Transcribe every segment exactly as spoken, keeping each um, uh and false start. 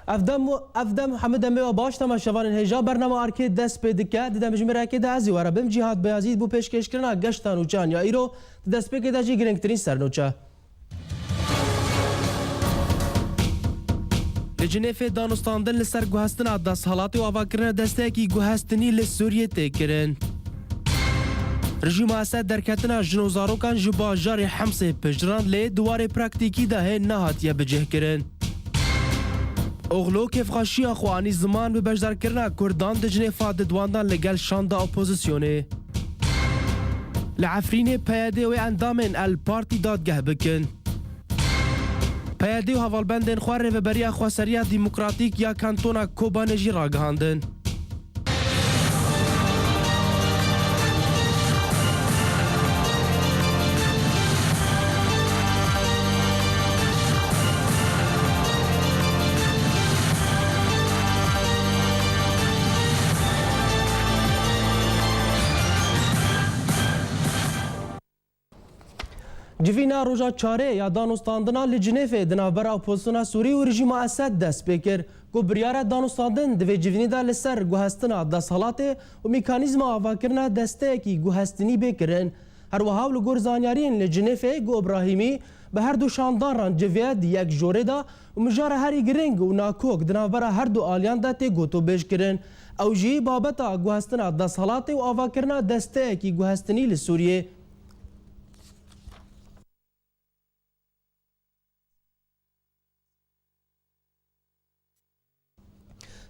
Ev dem, ev dem hemû demê we baş, temaşevanên hêja. Bernama Arkê dest pê dike. Di demjimêrekê de ez ê we re bim. Cîhad Beyazît bû pêşkêşkirina geşta nûçeyan ya îro. Di destpêkê de jî girîngtirîn sernûçe. Li Cinêfê danûstandin li ser guhestina desthilatê û avakirina desteyekî guhestinî li Sûriyê tê kirin. Rejîma Esed derketina jin û zarokan ji bajarê Himsê piştrand, lê di warê praktîkî de hê nehatiye bicihkirin. Oxlo kêfxweşiya xwe anî ziman bi beşdarkirina Kurdan di Cinêfa di dwandan li gel şanda opozisyonê. Li Efrînê P Y D û endamên El Partî dadgeh bikin. P Y D û hevalbendên xwe Rêveberiya Xweseriya Demokratîk ya Kantona Kobanê jî ragihandin. Civîna roja çarê ya danûstandina li Cinêfê di navbera opozisyona Sûrî û rejîma Esed dest pê kir, ku biryar e danûstandin di vê civînê de li ser guhestina desthilatê û mîkanîzma avakirina desteyekî guhestinî bê kirin. Her wiha û li gor zanyariyên li Cinêfê, Go Îbrahîmî bi her du şandan re civiye di yek jorê de û mijara herî giring û nakok di navbera her du aliyan de tê gotûbêj kirin. Ew jî babeta guhestina desthilatê û avakirina desteyekî guhestinî li Sûriyê.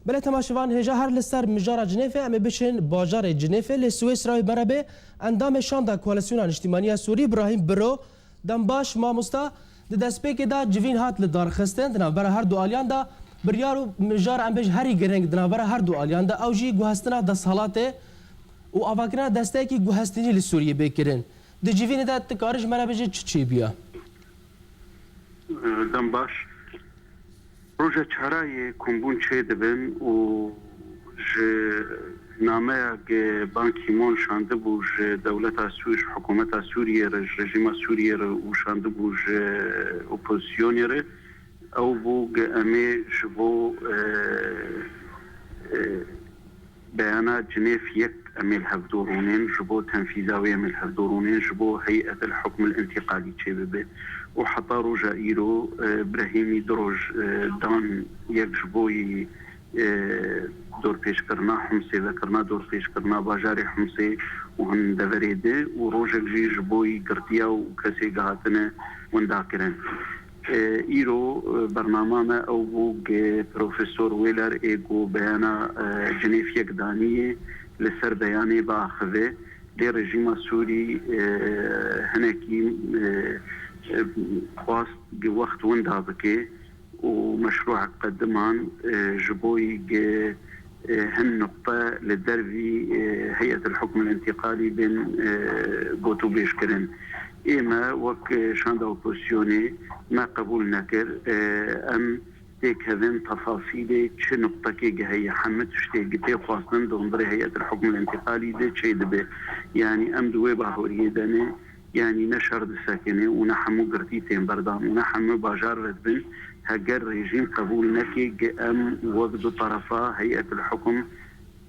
Belê temaşevan hêja, her li ser mijara Cinêfê em ê biçin bajarê Cinêfê. Li Swêsrayê me re bê endamê Şanda Koalîsyona Niştîmaniya Sûrî Îbrahîm Biro. Dem baş mamosta, di destpêkê de civîn hat lidarxistin, di navbera her du aliyan de biryar û mijar, em bêjin herî giring di navbera her du aliyan de, ew jî guhestina desthilatê û avakirina desteyekî guhestinî li Sûriyê bê kirin. Di civînê de tu karî ji me re bêjî çi çêbûye? Dem baş. Roja çara yê kombûn çêdibin û ji nameya ge Ban Ki-moon şandibû ji dewleta Sû-, ji hikûmeta Sûriyê re, ji rejîma Sûriyê re û şandibû ji opozisyonê re, ew bû ge em ê ji bo, e, e, beyana Cinêf yek em ê li hevdû rûnên, ji bo tenfîza wê em ê li hevdû rûnên, ji bo Heyet el Hukm el Întîqalî çêbibe. Û heta roja îro, e, Brehîmî du roj, e, dan yek ji bo yî, e, dorpêçkirina Humsê, vekirina dorpêçkirina bajarê Humsê û hin deverê di û rojek jî ji bo yî girtiya û kesê gihatine winda kirin. E, îro, e, bernama me ew bû ge Profesor Wêler ê ku beyana, e, Cinêf yek daniyê li ser beyanê biaxive. Lê rejîma Sûrî, e, hinekî, e, e, xwast ge wext winda bike û meşrûek qediman, e, ji bo yî ge e, hin nuqte li dervî, e, Heyet el Hukm el Întîqalî bên, e, gotûbêj kirin. Ê me wek, e, şanda opozisyonê me qebûl nekir. E, em têkevin tefasîlê çi nuqtekê ge heye, hemû tiştê ge tê xwestin di hundirê Heyet el Hukm el Întîqalî de çêdibe. Yanî em di wê bahoriyê de ne. Yanî ne şer disekine û ne hemû girtî tên berdan û ne hemû bajar vedibin, heger rejîm qebûl neke ge em wek du terefa Heyet el Hukm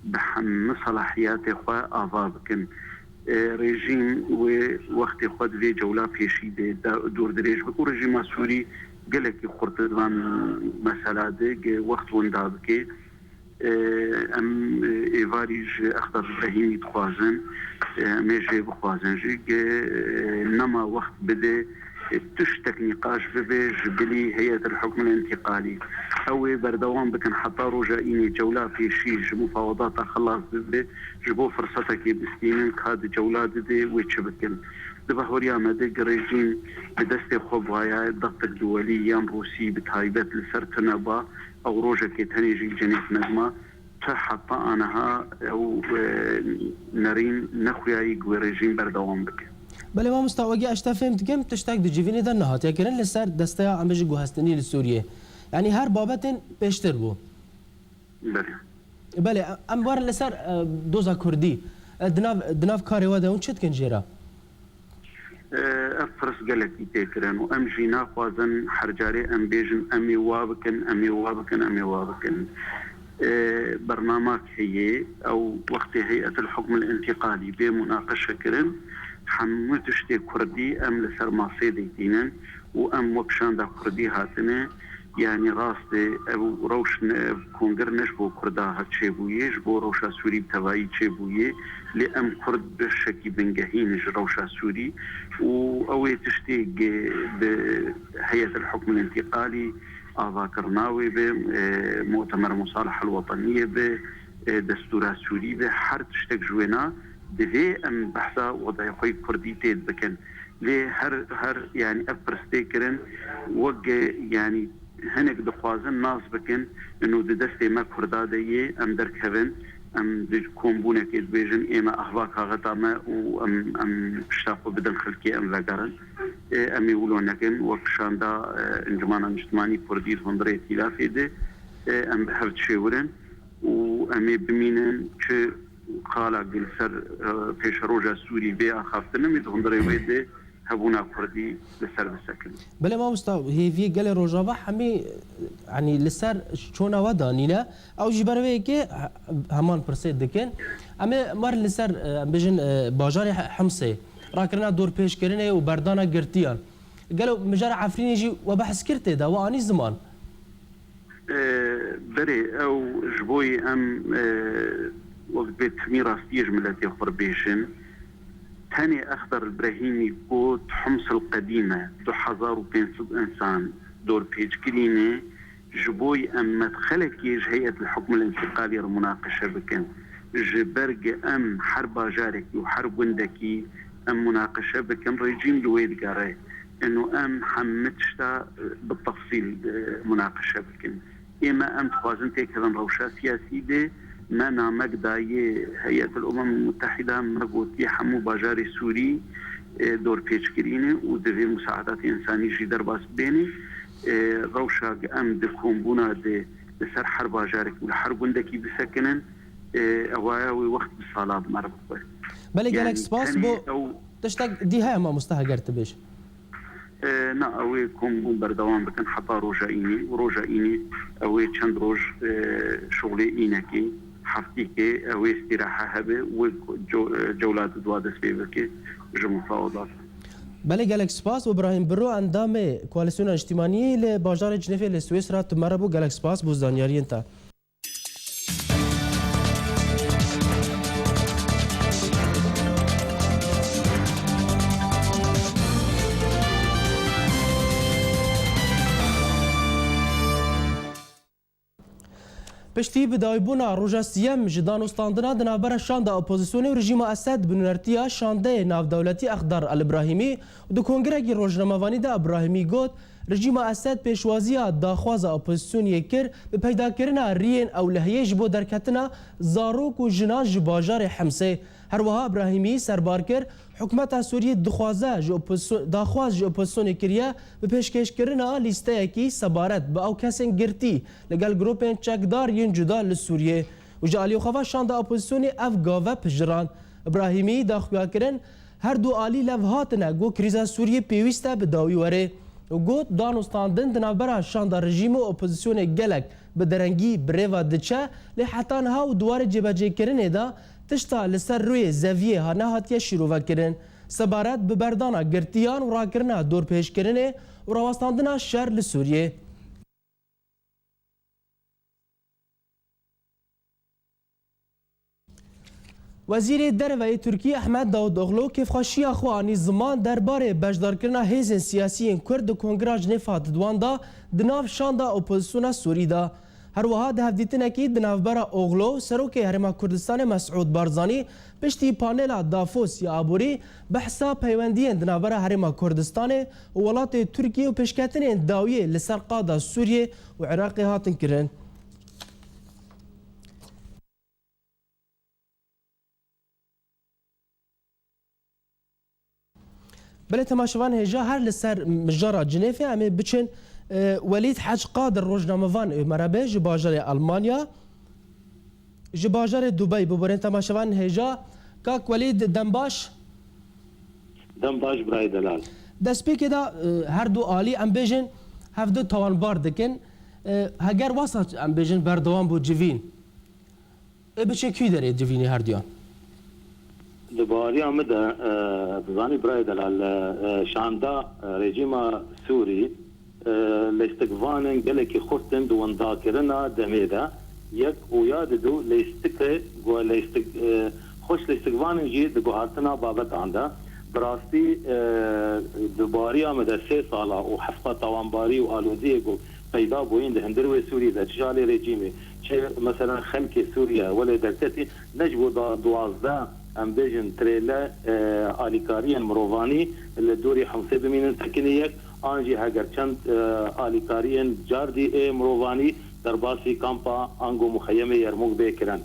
bi hemû selahiyatê xwe ava bikin. E, rejîm wê wextê xwe di vê cewla pêşî de, de dûrdirêj bike û rejîma Sûrî gelekî xurt di van mesela de ge wext winda bike. E, em, e, êvarî ji Exdar Brehîmî dixwazin, e, em ê jê bixwazin jî, ge, e, nema wext bide, e, tiştek nîqaş bibe ji bilî Heyet el Hukm el Întîqalî. Ew ê berdewam bikin heta roja înê cewla pêşî ji mufawedata xilas bibe, ji bo firsetekê bistînin ka di cewla dide wê çi bikin. Di bahoriya me de gi rejîm bi destê xwe bûaya, dextek duwelî yan Rûsî bi taybet li ser tune ba, ew rojekê tenê jî Cenêf nedima, tu heta aniha ew, e, nerîn nexuyayî ku wê rejîm berdewam bike. Belê mamosta, wekî ez te fêm dikim, tiştek di civînê de nehatiye kirin li ser desteya, em bêjin, guhestinî li Sûriyê. Yanî her babetên pêştir bû. Belê. Belê, em werin li ser, e, doza Kurdî. E, di nav, di nav karê we de hûn çi dikin jê re? Ev pirs gelekî tê kirin û em jî naxwazin her carê em bêjin, "Em ê wa bikin, em ê wa bikin, em ê wa bikin." E, bernamak heye, ew wextê Heyetil Hukmil Întîqalî bê munaqeşe kirin, hemû tiştê kurdî em li ser masê deytînin û em wek şanda kurdî hatine, yanî rast e, ev rewş ne, ev kongir ne ji bo kurda hat çêbûyê, ji bo rewşa Sûrî bi tevayî çêbûyê, lê em kurd beşekî bingehî ne ji rewşa Sûrî û ew ê tiştê ge-, bi Heyetil Hukmil Întîqalî, avakirina wê bi, e, Mu'temer Musalih El Weteniyê bi, e, destûra Sûrî bi, her tiştek ji wêna divê em behsa wedayê xwe yê kurdî tê bikin. Lê her, her, yanî ev pirs tê kirin, wek, e, yanî hinek dixwazin nas bikin, ino di destê me kurda de yê, em derkevin, em di kombûnekê dibêjin, ê me ahva kaxeta me û em, em pişta xwe bidin xelkê, em vegerin. E, em ê wilo nekin, wek şanda, e, Encumana Niştimanî Kurdî di hundirê îtîlafê de, e, em bi hev dişêwirin û em ê bimînin çi qala li ser, e, pêşeroja Sûrî bê axaftin, em ê di hundirê wê de hebûna Kurdî li ser bisekinin. Belê mamosta, hêviyê gelê Rojava hemî, yanî li ser çona we danîne. Ew ji ber wê yekê he-, heman pirsê dikin. Em ê werin li ser, e, em bêjin, e, bajarê He-, Himsê. Rakirina dorpêçkirinê û berdana girtiyan. Gelo mijara Efrînê jî we behs kir tê de, we anî ziman? E, berê ew ji bo yê em, e, wek bê timî rastiyê ji miletê xwe bêjin. Tenê Exder Brehîmî got, Hums el Qedîme, du hezar û pênc sed însan dorpêçkirî ne, ji bo yê em medxelekê ji Heyet el Hukm el Întîqalî re munaqeşe bikin. Ji ber ge em her bajarekî û her gundekî em munaqeşe bikin, rejîm li wê digere. Ino em hemî tişta, e, bi tefsîl, e, munaqeşe bikin. Ê me em dixwazin têkevin rewşa siyasî de, me namek daye Heyet el Umem Mutehîda, me gotiye hemû bajarê Sûrî, e, dorpêçkirî ne û divê musaedatê însanî jî derbas bêne. E, rewşa em di kombûna de li ser her bajarek û li her gundekî bisekinin, e, ewaya wê wext bi sala bi me re bixwe. Belê, gelek spas. Bo tiştek dî heye mamosta, heger tu bêj. E, na, ew ê kombûn berdewam bikin heta roja înê û roja înê ew ê çend roj, e, şuxulê înekê, heftîkê, ew ê îstîrahe hebe, wê co-, e, cewla di dua dest pê bike ji mufawedat. Belê, gelek spas. Îbrahîm Biro, endamê Koalîsyona Niştimaniyê li bajarê Cinêfê li Swîsra, tu me re bû. Gelek spas bo zanyariyên te. Piştî bidawîbûna roja siyem ji danûstandina di navbera şanda opozîsyonê û rejîma Esed, bi nûnertiya şandeyê navdewletî Exdar El Îbrahîmî û di kongirekî rojnamevanî de Îbrahîmî got, rejîma Esed pêşwaziya daxwaza opozîsyonê kir bi peydakirina riyên ewlehiyê ji bo derketina zarok û jinan ji bajarê Himsê. Her wiha Îbrahîmî serbar kir, Hikûmeta Sûriyê dixwaze ji opozîsyon-, daxwaz ji opozîsyonê kiriye bi pêşkêşkirina lîsteyekî sebaret bi ew kesên girtî li gel grûpên çekdar yên cuda li Sûriyê û ji aliyê xwe ve şanda opozîsyonê ev gave pijirand. Îbrahîmî da xuyakirin, her du alî lev hatine ku krîza Sûriyê pêwîst e bi dawî were û got, danûstandin di navbera şanda rejîm û opozîsyonê gelek bi derengî bi rê ve diçe, lê heta niha û di warê cêbecêkirinê de tişta li ser rûyê zeviyê ha nehatiye şîrovekirin. Sebaret bi berdana girtiyan û rakirina dorpêçkirinê û rawestandina şer li Sûriyê. Wezîrê Derve yê Tirkiyê Ehmed Davutoglu kêfxweşiya xwe anî ziman derbarê beşdarkirina hêzên siyasî yên Kurd di Kongira Cinêfa di Dwan de di nav şanda opozîsyona Sûrî de. Her wiha di hevdîtinekî di navbera Oglu, Serokê Herêma Kurdistanê Mesûd Barzanî piştî panela Davos ya aborî behsa peywendiyên di navbera Herêma Kurdistanê û welatê Tirkiyê û pêşketinên dawiyê li ser qada Sûriyê û Iraqê hatin kirin. Belê temaşevan hêja, her li ser mijara Cinêfê em ê biçin, e, Welîd Hec Qadir, rojnamevan ê me re be ji bajarê Almanya, ji bajarê Dubey. Biborên temaşevan hêja, kak Welîd, dem baş. Dem baş birayê delal. Destpêkê de e, her du alî em bêjin hevdu tawanbar dikin. E, heger wasa em bêjin berdewam bû civîn. Ê biçe kî derê civînê herduyan? Di baweriya min de, e, dizanî birayê delal, e, şanda, e, rejîma Sûrî, e, lêstikvanên gelekî xurt in di wendakirina demê de. Yek û ya didu lêstike, gu-, lêstik, e, xweş lêstikvanên jî di guhartina babetan de. Bi rastî, e, di baweriya min de sê sala û hefta tawanbarî û aloziyê ku peyda bûyîn di hundir wê Sûriyê de, çi ji alî rejîmê, çi, meselen, xelkê Sûriye, welê derketî, ne ji bo da-, duwazdeh, em bêjin, trêle, e, alîkariyên mirovanî li dûrî Himsê bimînin sekinî yek, an jî heger çend, e, alîkariyên cardî ê mirovanî derbasî kampa ango muxeyemê Yermûk bê kirin.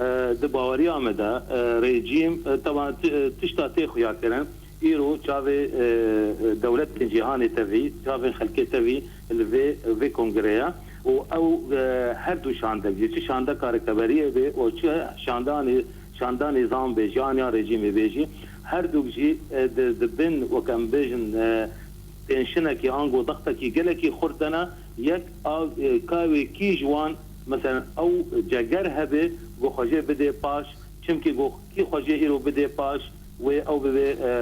E, di baweriya me de, e, rejîm, e, teban ti-, e, tişta tê xuya kirin. Îro çavê, e, e, dewletên cîhanê tevî, çavên xelkê tevî li vê, vê kongrê ye û ew, e, her du şandek jî, çi şandeka rêkeberiyê be û çi şandanê, şanda nîzam be jî an ya rejîmê be jî, her duk jî, e, di, di bin, wek em bêjin, e, tênşinekî ango dextekî gelekî xurt de ne, yek a, e, ka wê kî ji wan, meselen, ew ceger hebe, ku xwe jê bidê paş, çimkî ku kî xwe jê îro bidê paş, wê ew bibê, e,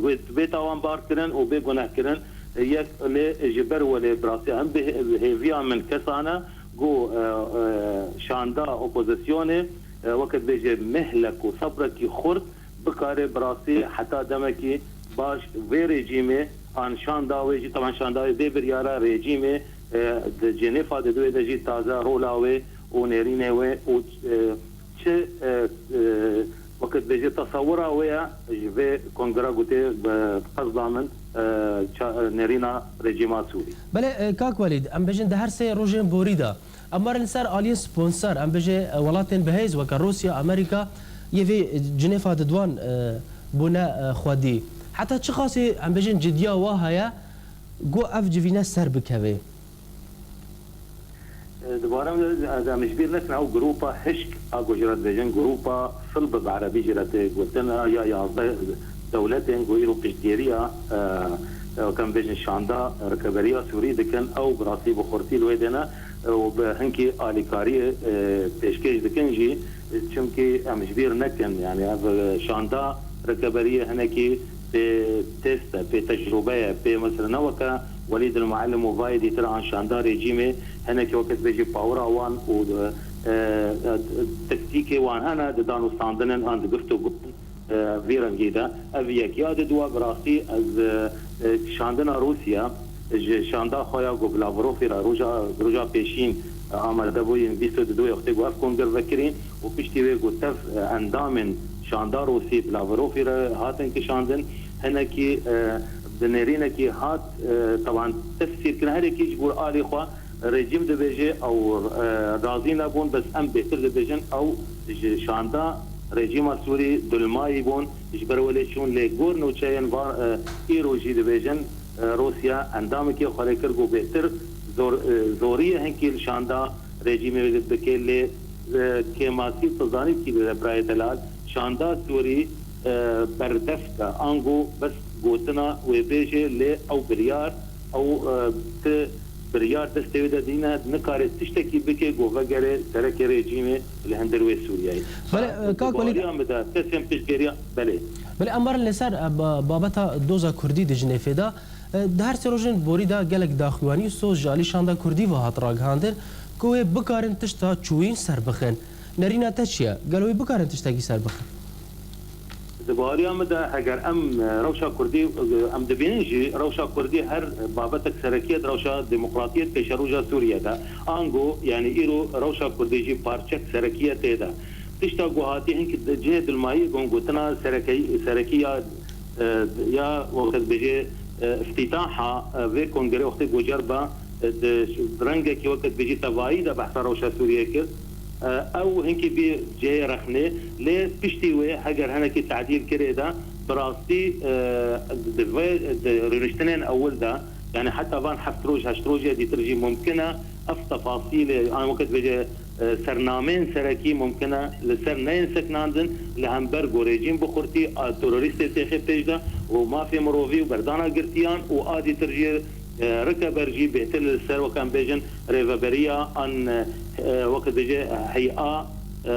wê, wê tawanbar kirin û bê guneh kirin. E, yek lê ji ber welê bi rastî em bi hê-, hêviya min kesan e, ku, e, e, şanda opozisyonê, e, weke dibêje mehlek û sebrekî xurt bikare bi rastî heta demekî baş vê rejîmê an şanda wê jî, teban şanda wê vê biryara rejîmê, e, di Cenêfa di duê de jî taze rola wê û nêrînê wê û, e, çi, e, e, weke dibêje tesewira wê ye ji vê kongra ku tê, e, qesda min, e, ça-, e, nêrîna rejîma Sûrî. Belê, e, kak Welîd, em bêjin di her sê rojên borî de, em werin li ser aliyên sponsor, em bêje, e, welatên bihêz weke Rûsya, Amerîka, yê vê Cinêfa di duan, e, bûne, e, xwedî. Heta çi qasî, em bêjin, cidiya wa heye ku ev civîne ser bikeve? Di baran de, ez em ji bîr nekin, ew grupa hişk a ku ji re dibêjin, grupa Silb bi erebî ji re tê gotin, ya yazdeh dewletên ku îro piştgiriya, e, e, weke em bêjin şanda rikeberiya Sûrî dikin, ew bi rastî bi xurtî li wê dêne, e, û bi hinkî alîkariyê, e, pêşkêş dikin jî, çimkî em ji bîr nekin, yani ev, e, şanda rikeberiyê hinekî pê test e, pê tecrube ye, pê mesela ne weke Welîd el Muallim û vayê dîtir an şanda rejîmê, hinekî weke dibêjî pawira wan û, e, e, tektîkê wan hene di danûstandinên an di gift û got, e, vî rengî de. Ev yek ya di dua bi rastî ez, e, e, şandina Rûsya ji şanda xwe ya ku bi Lavrovî re roja, roja pêşîn, e, amade bûyîn bîst û du wextê ku ev konger vekirîn û piştî wê ku tev, e, endamên şanda Rûsî bi Lavrovî re hatin kişandin, hinekî, e, bi nêrînekî hat, e, teban tefsîr kirin. Her yekî ji bo alî xwe rejîm dibêje ew, e, razî nebûn, bes em bêtir dibêjin ew ji şanda rejîma Sûrî dulmayî bûn, ji ber welê çûn lê gor nûçeyên va, e, îro jî dibêjin, e, Rûsya endamekî xwe lê kir ku bêtir zor, e, zoriyê hinkî li şanda rejîmê bike lê, e, kêmasî tu zanî kî bide birayê delal, şanda Sûrî, e, berdevk e, ango bes gotina wê bêje lê ew biryar, ew, e, ti biryar destê wê de dîne, nikare tiştekî bike ku vegere serekê rejîmê li hundir wê Sûriyeyê. Belê, e, kak Welîd. Baweriya min de kesên piştgiriya, belê. Belê, em werin li ser, e, ba-, babeta doza Kurdî di Jinêfê de. E, di her sê rojên borî de gelek daxuyanî û soz ji alî şanda Kurdî ve hat ragihandin ku wê bikarin tişta çûyîn ser bixin. Nerîna te çi ye? Gelo wê bikarin tiştekî ser bixin? Di baweriya min de heger em, e, rewşa Kurdî, e, em dibînin jî rewşa Kurdî her babetek serekî ye di rewşa demokratiyê pêşeroja Sûriye de. Ango, yanî îro rewşa Kurdî jî parçek serekî ye tê de. Tişta ku hatî hinkî di cihê dilmayî bûn gotina serekey-, serekî ya, e, ya wextê dibêje, e, îftîtaha, e, vê kongrê wextê ku cerba, e, di rengekî weke dibêjî tevayî de behsa rewşa Sûriyê kir. E, ew hinkî bî cihê rexnê, lê piştî wê heger hinekî tedîl kirê de, bi rastî, e, di vê, di rûniştinên ewil de, yanî heta van heft roj, heşt rojê dîtir jî mumkin e, Ev tefasîlê, an weke dibêje, e, sernameyên serekî mumkin e li ser neyên sekinandin li hember ku rejîm bi xurtî, a, terorîstê têxe pêş de û mafê mirovî û berdana girtiyan û a dîtir jî, e, rikeber jî bêhtir li ser, weke em bêjin, rêveberiya an, e, weke dibêje, hey'a, e,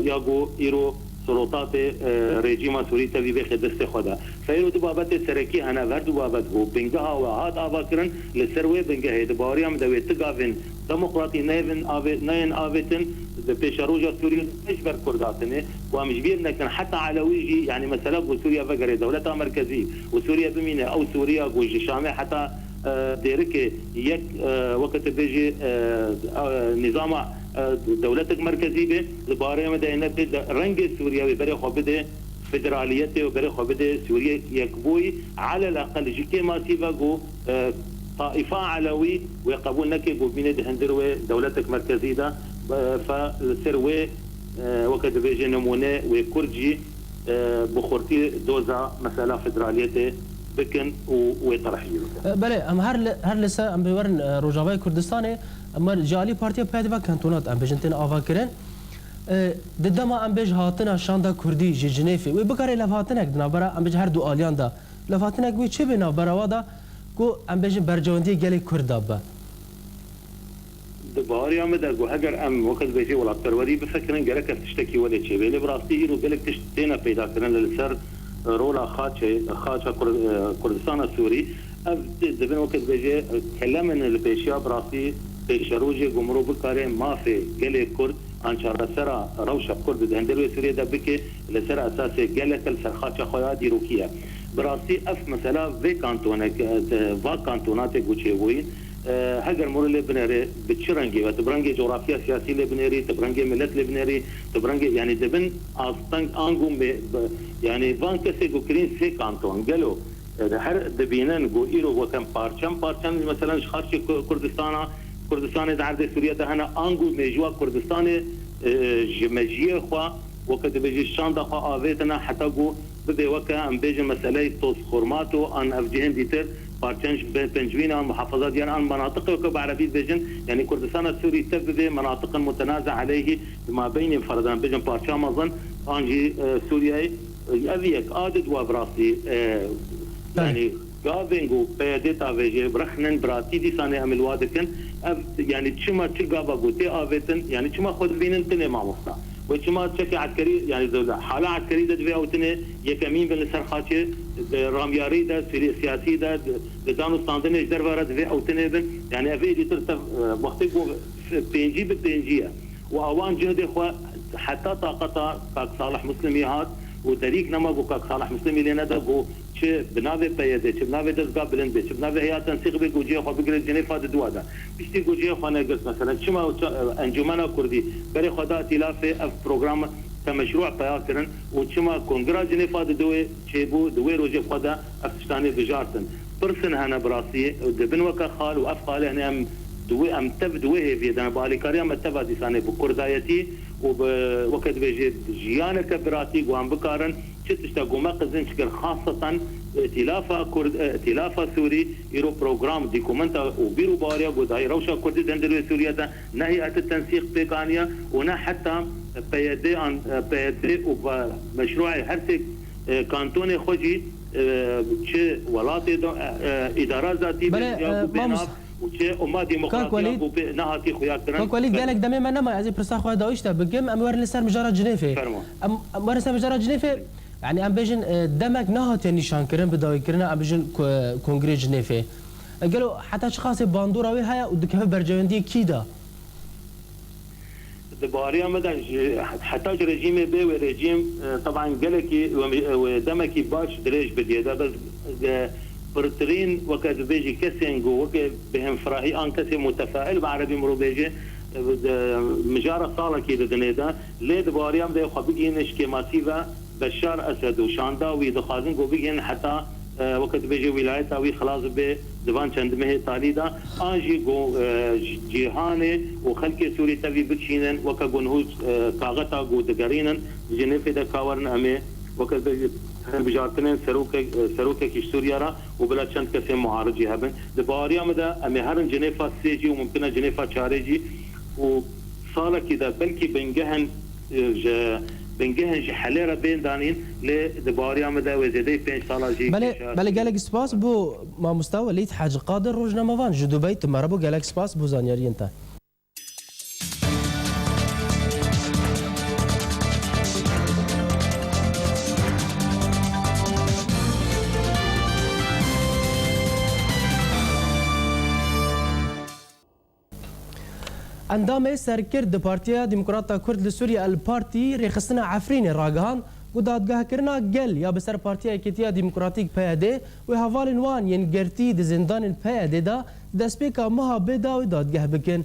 ya ku îro sulûtatê, e, rejîma Sûrî tevî bêxe destê xwe de. Feyro du babetê serekî hene, ev her du babet bû. Bingeha we hat avakirin, li ser wê bingehê di baweriya min de wê ti gavên demokratî neyvin avê-, neyên avêtin, di pêşeroja Sûriyê ne ji ber Kurd hatine, ku em ji bîr nekin, heta Elewî jî, yanî mesela ku Sûriye vegerê dewleta merkezî û Sûriye bimîne, ew Sûriye ku ji Şamê heta, e, Dêrikê yek, e, weke tu bêjî, e, e, nîzama, e, dewletek merkezî be, di barê me de ne bê, de rengê Sûriye wê berê xwe bide, federaliyetê û berê xwe bide Sûriyek yekbûyî, alel eqel ji kêmasî ve ku, e, taifa Elewî wê qebûl neke ku bîne di hundir wê dewletek merkezî de, e, fe li ser wê, e, weke dibêje nimûne wê Kurd jî, e, bi xurtî doza mesela federaliyetê bikin û wê terh jî bikin. E, belê, em her li, her li ser em bê werin, e, Rojavayê Kurdistanê, em wer ji alî Partiya P D ve kantonat em bêjin tên avakirin. E, di dema em bêj hatina şanda Kurdî ji Cinêfê, wê bikare levhatinek di navbera, em bêjin, her du aliyan de, levhatinek wê çi bê navbera wa de ku, em bêjin, bercewendiyê gelê Kurd de be? Di baweriya me de ku heger em weke dibêjê welatperwerî bifikirin, gerek ev tiştekî welê çêbê. Lê bi rastî îro gelek tişt têne peyda kirin li ser rola xaçê, xaça Kur-, e, Kurdistana Sûrî. Ev di-, dibin weke dibêjê, e, kelemin li pêşiya bi rastî pêşerojê ku mirov bikare mafê gelê Kurd an çaresera rewşa Kurd di hundir wê Sûriyê de bike li ser esasê gelek li ser xaça xwe ya dîrokî ye. Bi rastî ev mesela vê kantonek, e, va kantonatê ku çêbûyî, e, heger mirov lê binêre, bi çi rengî ve? Tu bi rengê coxrafiya siyasî lê binêrî, tu bi rengê milet lê binêrî, tu bi rengê, yanî dibin asteng ango me, bi, yanî van kesê ku kirîn sê kanton. Gelo e, her dibînin ku îro weke parçem parçem, meselen ji xarçê Ku-, Kurdistana, Kurdistanê di erdê Sûriye de hene, ango mêjûwa Kurdistanê, e, ji mejiyê xwe, weke dibêjî şanda xwe avêtine, heta ku bibe weke, em bêjin, meseleyê Tozxormato an ev cihên dîtir, parçen ji be-, pencivîna muhafaza diyan an menatiqê weke bi erebî dibêjin, yanî Kurdistana Sûrî tev bibe menatiqin mutenaze eleyhî di mabeynê ferdan bêjin parça mezin an jî, e, Sûriyeyê. Ev yek, a di dua bi rastî, e, Belê. Yanî gavên ku P Y D tavêjê rexnin biratî dîsanê em li wa dikin. Ev, yanî çima çi gava ku tê avêtin, yanî çima xwe dibînin tinê mamosta? Wê çima çekê eskerî, yanî di hala eskerî de divê ew tinê yekemîn bin li ser xaçê, di ramyarî de, sî-, siyasî de, di, di dan û standinê ji derve re divê ew tinê bin. Yanî ev êdîtir tev, e, wextê ku pêncî bi pêncî ye. Û awan cihdê xwe heta taqeta kak Salih Muslimî hat û derîk nema ku kak Salih Muslimî lê neda ku çi bi navê P Y D, çi bi navê Dezga Bilind bê, çi bi navê Heya Tensîq bê ku cihê xwe bigire Cinêfa di dua de. Piştî ku cihê xwe negirt, meselen, çima ça-, Encûmena Kurdî berê xwe da îtîlafê ev program te meşrû peya kirin û çima Kongira Cinêfa di duyê çêbû, di wê rojê xwe de ev tiştanê bijartin? Pirsin hene bi rastî, dibin weke xal û ev xalê hene em di wê, em tev di wê hêviyê de ne, bi alîkariya me teva dîsanê bi kurdayetî û bi, weke dibêjê, jiyaneke biratî ku em bikarin çi tişta ku me qizinc kir, xaseten Îtîlafa Kurd, Îtîlafa Sûrî îro program, dokumenta û bîr û baweriya ku dayê rewşa Kurdî di hundir wê Sûriye de ne heyet tensîq pêk aniye û ne heta P Y D an, P Y D û va meşruê her sê, e, kantonê xwe jî, e, çi welatê de, e, e, îdara zatî be, Belê, ya e, ku bê nav mamosta. û çi umma Kak demokratî ya Welîd, ku bê nehatî xuya kirin. Kak Welîd, Belê. gelek demê me nema, ez ê pirsa xwe dawîş te bikim, em werin li ser mijara Cinêfê. Fermo. Em, em werin ser mijara Cinêfê, yanî em bêjin, e, demek nehatiye nîşankirin bi dawîkirina, em bêjin, ko-, Kongrê Cinêfê. E, gelo heta çi qasê bandora wê heye û dikeve bercewendiyê kî de? Di bariya me de ji, heta ji rejîmê bê wê rejîm, e, teban gelekî, wê, wê demekî baş dirêj bidiyê de, bes, e, pirtirîn, weke dibêjî, kesên ku weke bi hemfirahî an kesê mutefail bi erebî mirov bêje, e, de, mijara salekî didinê de, lê di bariya me de xwe bigihîne ji kêmasî ve, Beşar Esed û şanda wî dixwazin ku bigihînin heta, e, weke dibêje wîlayeta wî xilas bibe di van çend mehê talî de, an jî ku, e, ji cîhanê û xelkê Sûrî tevî bikişînin, weke ku niho, e, kaxeta ku digerînin Jinêfê de ka werin em ê, weke dibêje, hilbijartinên serokek-, e, serokekî ji Sûriye re û bila çend kesên muaricî hebin. Di baweriya min de em ê herin Cinêfa sê jî û mumkin e Cinêfa çarê jî û salekî de belkî bingehên, e, ji, bingehên ji helê re bên danîn, lê di baweriya min de wê zêdeyî pênc sala jî Belê, kêşe belê, gelek spas bo mamoste Welîd Hacî Qadir, rojnamevan ji Dubey, tu me re bû, gelek spas bo zanyariyên te. Endamê serkird di Partiya Demokrata Kurd li Sûriye, El Partî, rêxistina Efrînê ragihand ku dadgehkirina gel ya bi ser Partiya Yekîtiya Demokratîk, P Y D, û hevalên wan yên girtî di zindanên P Y D de di destpêka meha bê dawî dadgeh bikin.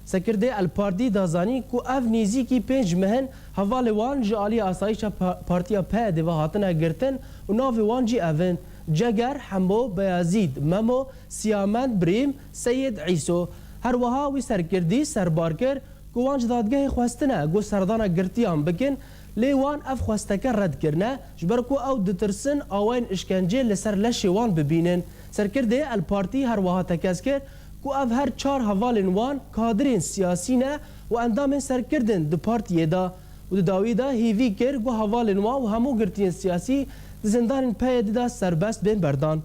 Sekirdê El Partî da zanîn ku ev nêzîkî pênc meh in hevalê wan ji aliyê asayîşa pa-, Partiya P Y D ve hatine girtin û navê wan jî ev in: Ceger, Hemo, Beyazîd, Memo, Siyamend, Birîm, Seyid, Îso. Her wiha wî serkirdî serbar kir ku wan ji dadgehê xwestine ku serdana girtiyan bikin, lê wan ev xwesteke red kirine, ji ber ku ew ditirsin awayên îşkencê li ser leşê wan bibînin. Serkirdê El Partî her wiha tekez kir ku ev her çar hevalên wan kadirên siyasî ne û endamên serkirdin di partiyê de û di dawî de hêvî kir ku hevalên wan û hemû girtiyên siyasî di zindanên P Y D de serbest bên berdan.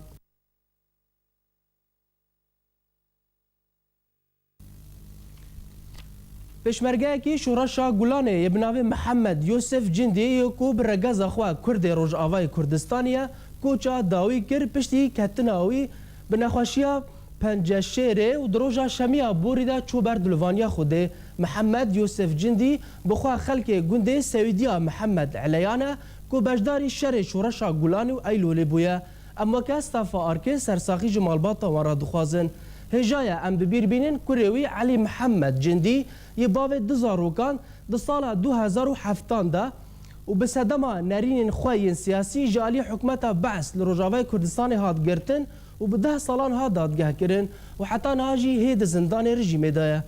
Pêşmergeyekî Şoreşa Gulanê yê bi navê Mihemed Yosef Cindî yê ku bi regeza xwe Kurdê Rojavayê Kurdistanê ye, koça dawî kir, piştî ketina wî bi nexweşiya penceşêrê û di roja şemiya borî de çû ber diluvaniya Xwedê. Mihemed Yosef Cindî bi xwe xelkê gundê Sewîdiya Mihemed Eleyan e ku beşdarî şerê Şoreşa Gulanê û Eylûlê bûye. Em weke stafa arkê sersaxî ji malbata wan re dixwazin. Hêja ye em bi bîr bînin kurê wî Elî Mihemed Cindî yê bavê du zarokan di sala du hezar û heftan de û bi sedema nerînên xwe yên siyasî ji alî hikûmeta Be's li Rojavayê Kurdistanê hat girtin û bi deh salan hat dadgehkirin û heta niha jî hê di zindanê rejîmê de ye.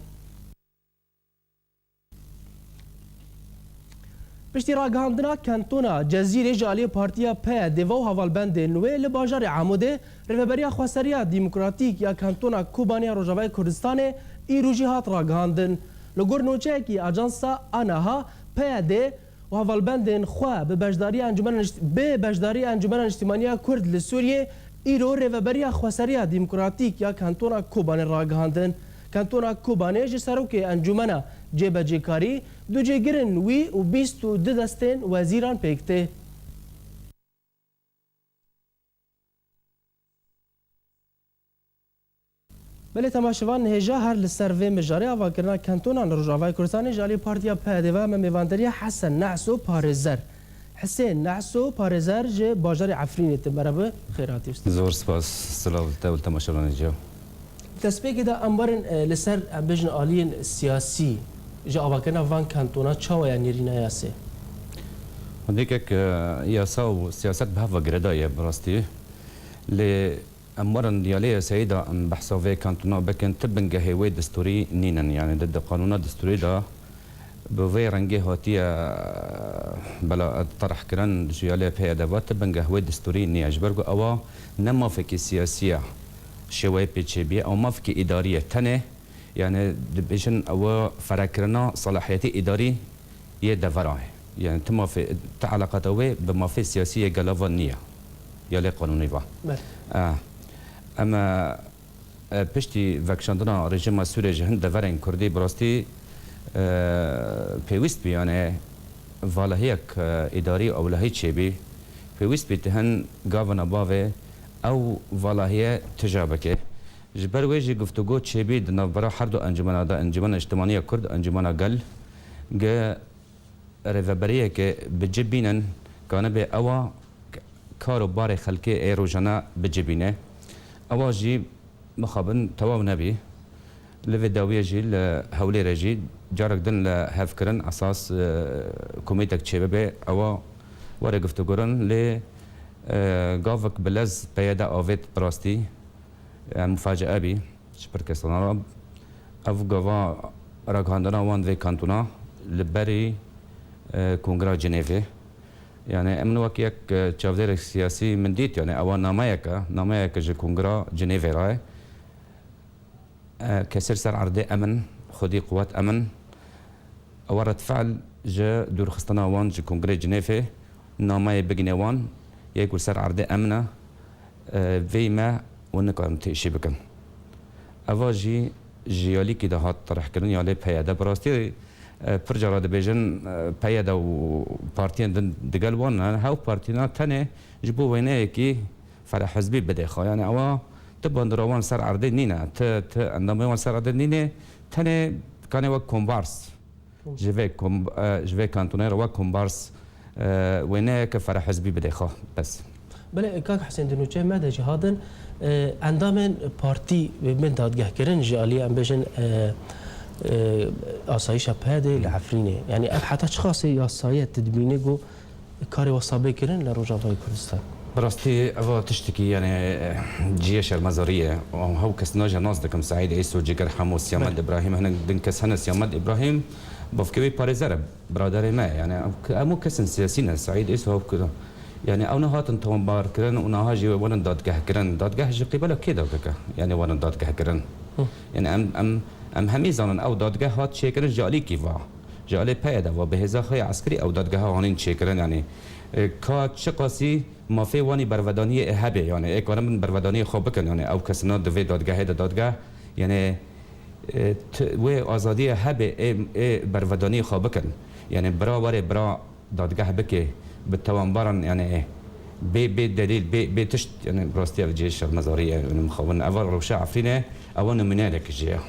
Piştî ragihandina kentona Cezîrê ji aliyê Partiya P Y D ve û hevalbendên wê li bajarê Amûdê, Rêveberiya Xweseriya Demokratîk ya Kentona Kobanê ya Rojavayê Kurdistanê îro jî hat ragihandin. Li gor nûçeyekî ajansa ANAHA, P Y D û hevalbendên xwe bi beşdariya Encûmena Nişt-, bê beşdariya Encûmena Niştîmaniya Kurd li Sûriyê îro Rêveberiya Xweseriya Demokratîk ya Kentona Kobanê ragihandin. Kentona Kobanê ji serokê Encûmena Cêbecêkarî, ducêgirin wî û bîst û du destên wezîran pêk tê. Belê temaşevan, hêja her li ser vê mijarê avakirina kentonan li Rojavayê Kurdistanê ji alî Partiya P Y D ve me mêvandariya Hesen Neso Parêzer. Hisên Neso Parêzer ji bajarê Efrînê, tu merheba, xêr hatî usta. Zor spas, silav li te û li temaşevanê ciya. Destpêkê de em werin, e, li ser, em bêjin aliyên siyasî ji avakirina van kentona çawa ye nêrîna yasê? Hindêkek, e, yasa û siyaset bi hev ve girêdayî ye bi rastî. Lê em werin di aliyê yasayî de em behsa vê kantona bikin, ti bingehê wê destûrî nînin. Yanî di, di qanûna destûrî de bi vê rengê hatiye, bela, terhkirin ji aliyê P Y D ve, ti bingeh wê destûrî niye. Ji ber ku ewa ne mafekî siyasî ye, şêweyê pê çêbîye, ew mafekî îdarî ye. Tenê, yanî dibêjin ewa ferekirina salahiyetê îdarî yê devera ye. Yanî ti mafê, ti eleqata wê bi mafê siyasî yê gela ve niye. Ya lê qanûnî ve. Belê. Eh, em, eh, piştî vekişandina rejîma Sûriyê ji hin deverên Kurdî bi rastî, eh, pêwîst bî, yanî valahiyek, eh, îdarî û ewlehî çêbî. Pêwîst bî tu hin gavina bavê ew valahiye tija bike. Ji ber wê jî guftûgo çêbî di navbera her du encûmena de, Encûmena Niştimaniya Kurd, Encûmena Gel, gi rêveberiyeke bi cih bînin, kanibê ewa k-, kar û barê xelkê ê rojane bi cih bîne. Ewa jî mixabin tewaw nebî. Li vê dawiyê jî li Hewlêrê jî carek din li hev kirin, esas, e, komîtek çêbibe, ewa were guftûgurin, lê, e, gavik bi lez P Y D avêt bi rastî. E, mufacee bî ji pir kesan re. Ev gava ragihandina wan vê kantona li berî, e, Kongra Cinêvê. Yani em wek yek, e, çavdêrek siyasî min dît, yani ewa nameyeke, nameyeke ji Kongra Cinêvê re ye. E, kesir ser erdê em in, xwedî quwet em in. Ewa redfe'l ji dûrxistina wan ji Kongrê Cinêvê nameyê bigine wan, yek û ser erdê em ne, e, vê me û nikarin têşî bikin. Eva jî ji yalîkî de hat terihkirin, ya lê P Y D. Bi rastî, e, pir cara dibêjin, e, P Y D û partiyên din digel wan ne. Hew partîna tenê ji bo wêneyekî ferehizbî bidê xwe. Yani ewa ti bandora wan ser erdê nîne, ti, ti endamê wan ser erdê nîne, tenê kanê wek kombars. Ji vê kom-, e, ji vê kantonê re wek kombars, e, wêneyeke ferehizbî bidê xwe. Bes. Belê, kak Husên, di nûçeyê me de jî hatin, e, endamên partî bên dadgehkirin ji alî, em bêjin, e, e, asayîşa P Y D'ê li Efrînê. Yani ev heta çiqasê yasayî ye, tu dibînî ku karê wesa bê kirin li Rojavayê Kurdistan? Bi rastî eva tiştekî, yani, cihê şermezarî ye. Hew kes naje nas dikim, Seîd Êso, Ciger Hemo, Siyamed Belê. Îbrahîm, hinek din kes hene. Siyamed Îbrahîm, bavkê wî parêzer e, biraderê me ye. Yani, ew ke-, hemû kesên siyasî ne, Seîd Êso hew kir-, yani, ew nehatin tawanbar kirin û niha jî werin dadgeh kirin. Dadgeh ji qîbela kê dadgeh? Yani, werin dadgeh kirin. Hı. Yani, em, em, em hemî zanin, ew dadgeh hat çêkirin ji alî kî va. Ji alê P Y D ve bi hêza xwe ya eskerî ew dadgeha anîn çêkirin, yanî, e, ka çiqasî mafê wan î bervedaniyê ê hebe, yanî ê karin bin bervedaniyê xwe bikin, yanî ew kesina di vê dadgehê de dadgeh, yanî, e, ti-, wê azadiyê hebe ê, ê bervedaniyê xwe bikin. Yanî bira were bira dadgeh bike, bi tawanbaran, yanî bê, bê delîl, bê, bê tişt, yanî bi rastî ev cihê şermezarî ye, yanî mixabin. Eva rewşa Efrînê, ewa nimûneyekî jê ye.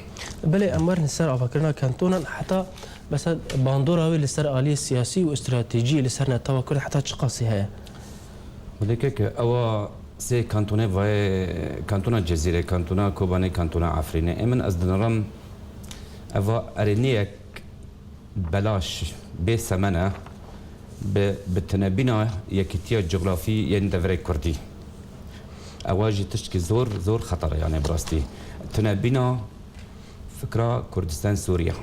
Belê, em werin li ser avakirina kantonan, heta mesela bandora wê li ser aliyê siyasî û stratejiyê li ser netewa Kurd heta çiqasî heye? Belê keke, ewa sê kantonê vayê, kantona Cezîrê, kantona Kobanê, kantona Efrînê. Ê min ez dinirim, eva erêniyek belaş, bê semene, bi, bi tinebîna yekîtiya cografî yên deverê Kurdî. Ewa jî tiştkî zor, zor xeter e, yanî bi rastî. Tinebîna fikra Kurdistan Sûriye.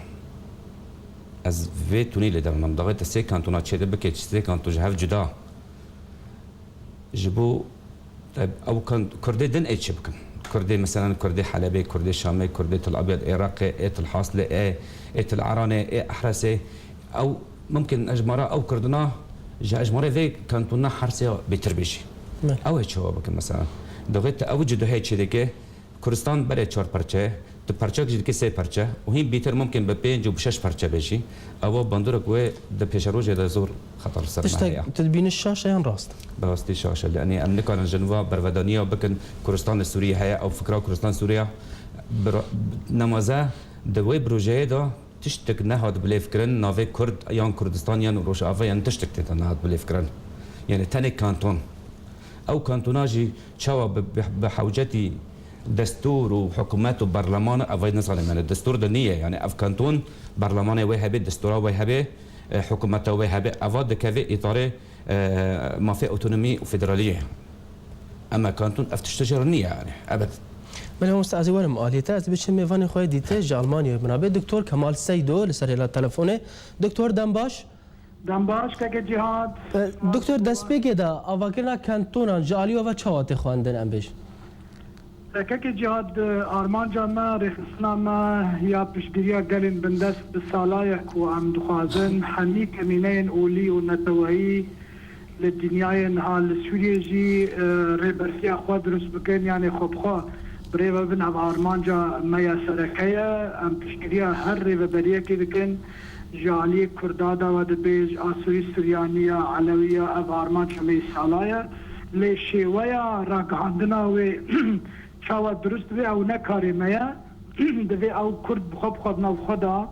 Ez vê tunî lê dewnem. Daxê te sê kantona çêde bike, sê kanton ji hev cuda. Ji bo, e, ew kan-, Kurdê din ê çi bikin? Kurdê, meselen, Kurdê Helebê, Kurdê Şamê, Kurdê Til Abyad, Iraqê, ê Til Haslê, ê, ê Til Eranê, ê Ehresê. Ew, mimkin hejmara ew Kurdina ji hejmarê vê kantona Hersê bêtir bê jî. Ne. Ew ê çawa bikin, meselen? Divê tu ew cudahê çêdike, Kurdistan berê çar perçe, tu perçek jî dikî sê perçe û hîn bîtir mimkin bi pênc û bi şeş perçe be jî, ewa bandorek wê di pêşerojê de zor xeter li ser me heye. Tiştek tu dibînî şaş e yan rast? Bi rastî şaş e. Yanî em nikarin ji nû ve bervedaniya bikin Kurdistan li Sûriyê heye, ew fikra Kurdistan Sûriye bi ra-, nemaze di wê projeyê de tiştek nehat bilêvkirin, navê Kurd yan Kurdistan yan Rojava yan tiştek tê de nehat bilêvkirin. Yanî tenê kanton. Ew kantona jî çawa bi, bi, bi hewcetî destûr û hikûmet û berleman, ev ê nizanim, yanî destûr de niye, yanî ev kanton berlemanê wê hebe, destûra wê hebe, e, hikûmeta wê hebe, eva dikeve îtarê, e, mafê otonomî û federaliyê. Ema kanton ev tiştê jê re niye, yanî, ebed. Belê, mamoste, ez ê werim aliyê te, ez ê biçim mêvanê xwe yê dîte ji Almanyayê, min a bê Doktor Kemal Seydo li ser hêla telefonê. Doktor, dem baş. Dem baş, keke Cîhad. E, Doktor, destpêkê de avakirina kantonan ji alî we ve çawa tê xwendin, em bêjin? E, keke Cîhad, e, armanca me, rêxistina me ya piştgiriya gelên bindest bi sala ye ku em dixwazin hemî kemîneyên olî û neteweyî li dinyayê niha li Sûriyê jî, e, rêbertiya xwe dirust bikin, yanê xwe bi xwe bi rê ve bin. Ev armanca me ya sereke ye. Em piştgiriya her rêveberiyekê dikin. Ji aliyê Kurda de we dibêj, Asûrî, Suryanî ya, Elewî ya, ev armanca me yî sala ye. Lê şêweya ragihandina wê çawa dirust dibe, ew ne karê me ye. Divê ew Kurd bi xwe, bi xwe, di nav xwe de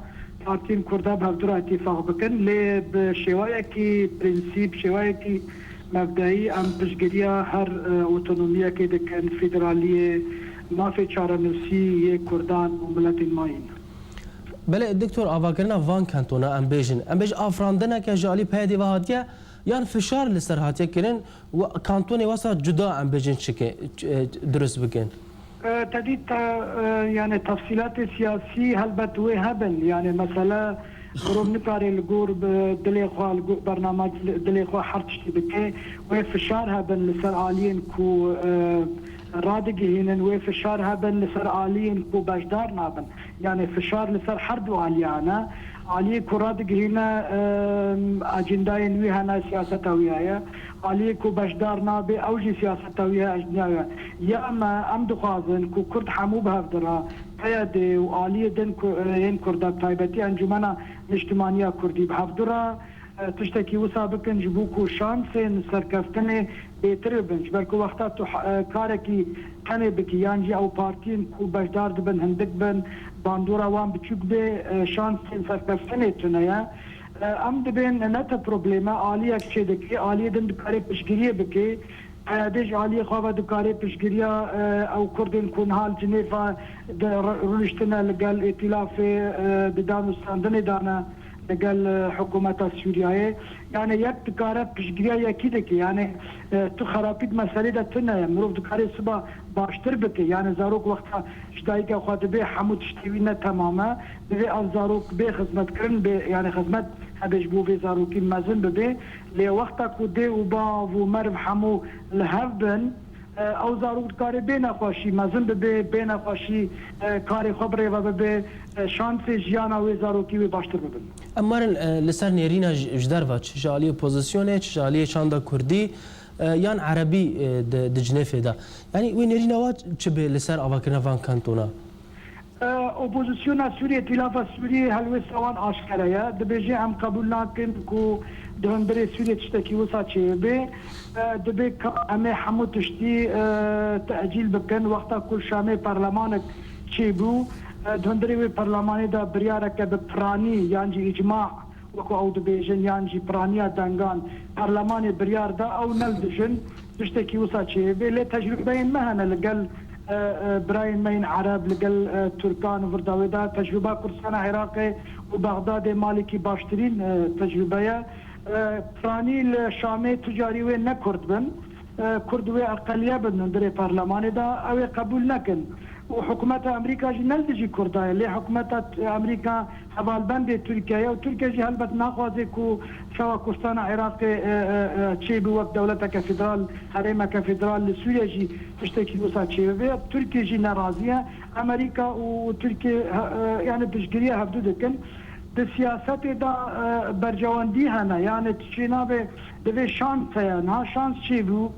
partiyên Kurda bi hevdu re îtîfaq bikin. Lê bi şêweyekî prensîp, şêweyekî mebdeyî em piştgiriya her, e, otonomiyekê dikin, federaliyê, mafê çarenûsî yê Kurdan û miletên mayîn. Belê, Doktor, avakirina van kantona, em bêjin, em bêjin afirandineke ji alî P Y D'ê ve hatiye, yan fişar li ser hatiye kirin, û kantonê wesa cuda, em bêjin, çike, ç-, e, dirust bikin? E, te dît, te, e, yani tefsîlatê siyasî helbet wê hebin. Yani mesele Mirov nikare li gor bi dilê xwe, li gor bernama dilê xwe her tiştî bike. Wê fişar hebin li ser aliyên ku, e, radigihînin, wê fişar hebin li ser aliyên ku beşdar nabin. Yani fişar li ser her du aliyan e. Aliyê ku radigihîne, e, acîndayên wî hene, siyaseta wî heye. Aliyê ku beşdar nabe, ew jî siyaseta wî heye, acînda wî heye. Ya me, em dixwazin ku Kurd hemû bi hev de re, P Y D û aliyê din ku, yên Kurda, bi taybetî Encûmena Niştimaniya Kurdî bi hev de re, e, tiştekî wisa bikin, ji bo ku şansên serkeftinê bêtir bibin. Ji ber ku wexta tu, e, karekî tenê bikî, yan jî ew partiyên ku beşdar dibin hindik bin, bandora wan biçûk bê, e, şansên serkeftinê tune ye. E, em dibên ne te probleme, aliyek çêdikê, aliyê din dikare piştgiriyê bike. P Y D ji aliyê xwe ve dikare piştgiriya, e, ew Kurdên ku niha li Cinêva di ru-, rûniştine li gel Îtîlafê, e, di danûstandinê de ne, li gel, e, hikûmeta Sûriyeyê. Yani yek dikare piştgiriya yekî dike. Yani, e, tu xerapî di meselê de tune ye. Mirov dikare siba baştir bike. Yani zarok wexta ji dayika xwe dibe, hemû tiştê wî ne temam e. Divê ev zarok bê xizmetkirin, bê, yani xizmet hebe ji bo vê zarokî mezin bibe. Lê wexta ku dê û bav û meriv hemû li hev bin, e, ew zarok dikare bê nexweşî mezin bibe, bê nexweşî, e, karê xwe bi rê ve bibe, e, şansê jiyana wê zarokî wê baştir bibin. Em werin, e, li ser nêrîna ji, ji derve, çi ji aliyê opozisyonê, çi ji aliyê çanda kurdî, e, yan erebî, e, di, di Cinêfê de. Yanî wê nêrîna we çi bê li ser avakirina van kantona? E, opozisyona Sûriyê, Îtîlafa Sûriyê helwêsta wan aşkere ye. Dibêje em qebûl nakin ku di hundirê Sûriyê tiştekî wisa çêbibe. E, dibê ka em ê hemû tiştî, e, tecîl bikin. Wexta ku Şamê perlemanek çêbû, e, di hundirê wê perlemanê de biryareke bi piranî yan jî îcma, wekî ew dibêjin, yan jî piraniya dengan, perlemanê biryar da, ew ne li dijin tiştekî wisa çêbibe. Lê tecrûbeyên me hene li gel, e, e, birayên me yên Ereb, li gel, e, Tirkan û vir dawê de. Tecrûba Kurdistana Iraqê û Bexdadê malekî baştirîn, e, tecrûbe ye. E, piranî li Şamê tu carî wê ne Kurd bin, e, Kurd wê eqeliye bin hundirê perlemanê de, ew ê qebûl nekin. Û hikûmeta Amerîka jî ne li dijî Kurda ye, lê hikûmeta Amerîka hevalbendê Tirkiye ye û Tirkiye jî helbet naxwaze ku çawa Kurdistana Iraqê, e, e, e, çêbû wek dewleteke federal, herêmeke federal, li Sûriye jî tiştekî wisa çêbibe. Tirkiye jî nerazî ye. Amerîka û Tirkiye, e, e, yani piştgiriya hevdu dikin. Di siyasetê de, e, bercewendî hene, yani tu çênabe, divê şans heye. Niha şans çêbû,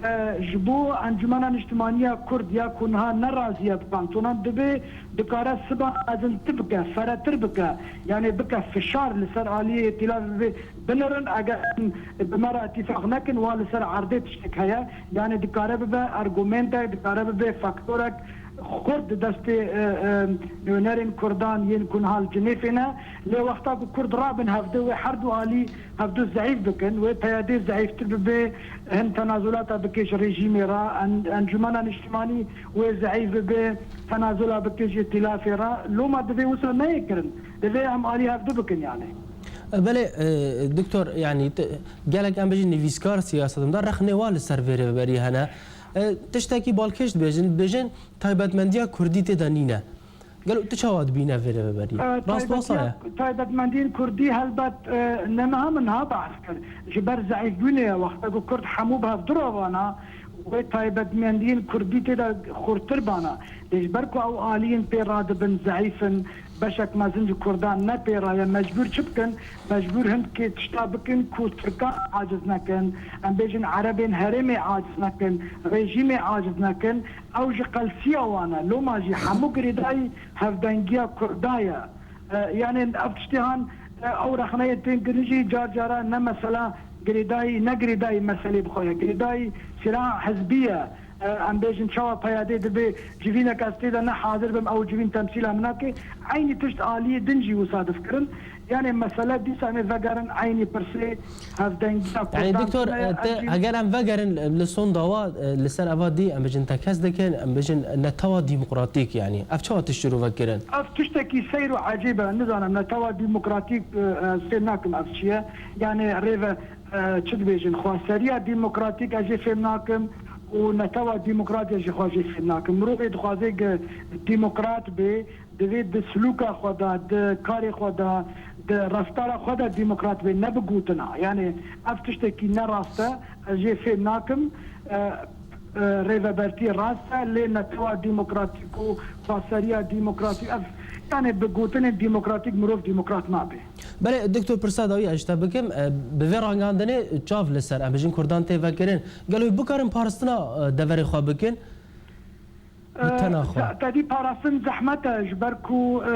e, ji bo Encûmena Niştimaniya Kurd ya ku niha nerazî ye bi kantonan, divê dikare siba mezintir bike, feretir bike, yani bike fişar li ser aliyê Îtîlafê, bibe binirin, eger em bi me re îtîfaq nekin, wa li ser erdê tiştek heye, yani dikare bibe argumentek, dikare bibe faktorek, xurt di destê, e, e, nûnerên Kurdan yên ku niha li Cinêfê ne. Lê wexta ku Kurd rabin hevdu, wê her du alî hevdu zeîf bikin, wê P Y D zeîftir bibe, hin tenazulata bike ji rejîmê re, en-, Encûmena Niştimanî wê zeîf bibe, tenazola bike ji Îtîlafê re. Loma divê wisa neyê kirin. Divê em alî hevdu bikin yani. Belê, e, doktor, yani, te-, gelek em bêjin nivîskar siyasetin de rexnê wa li ser vê rêveberiyê hene. E, tiştekî balkêş dibêjin, dibêjin taybetmendiya kurdî tê de nîne. Gelo tu çawa dibîne vê rêveberiyê? E, Rast wasa taybetiya-, ye? Taybetmendiyên kurdî helbet, e, ne niha min niha behs kir. Ji ber zeîfbûnê ye, wexta ku kurd hemû bi hev du re vana, wê taybetmendiyên kurdî tê de xurtir bana. Lê ji ber ku ew aliyên pê radibin zeîf in, beşek mezin ji kurdan ne pê re ye, mecbûr çi bikin? Mecbûr hindkê tişta bikin ku tirkan aciz nekin, em bêjin erebên herêmê aciz nekin, rejîmê aciz nekin. Ew ji qelsiya wan e. Loma jî hemû girêdayî hevdengiya kurda ye. E, yani ev tiştê han, e, ew rexneyê tên kirin jî car cara ne mesela girêdayî, ne girêdayî meselê bi xwe ye. Girêdayî sîra hizbî ye. E, em bêjin çawa P Y D dibe civînek ez tê de ne hazir bim, ew civîn temsîla min nake. Eynî tişt aliyê din jî wisa difikirin. Yani mesele dîsa em ê vegerin eynî pirsê hevdengiya Yani, kurdan doktor, tune ye. e, te, Ev jî eger em vegerin, e, li sonda wa, e, li ser eva dî, em bêjin tekez dikin, em bêjin netewa demokratîk, yani. Ev çawa tişt şirove kirin? Ev tiştekî seyr û ecêb e, nizanim netewa demokratîk, e, e, ez fêm nakim ev çi ye. Yani rêve, e, çi dibêjin, xweseriya demokratîk ez jê fêm nakim û netewa demokratîk ez jî xwe jê fêm nakim. Mirovê dixwaze ge-, demokrat bê, Divê di silûka xwe de, di karê xwe de, di reftara xwe de demokrat be, ne bi gotina. Yani ev tiştekî ne rast e, ez jê fêm nakim. E, e, rêvebertî rast e, lê netewa demokratîk û xweseriya demokratîk, ev, yani bi gotinên demokratîk mirov demokrat nabe. Belê, Doktor, pirsa dawî ez ji te bikim, e, bi vê ragihandinê çav li ser, em bijin Kurdan tê vekirin. Gelo wî bikarin parastina, e, deverê xwe bikin? Bi tena xwe. Te-, tedî parastin zehmet e, ji ber ku, e,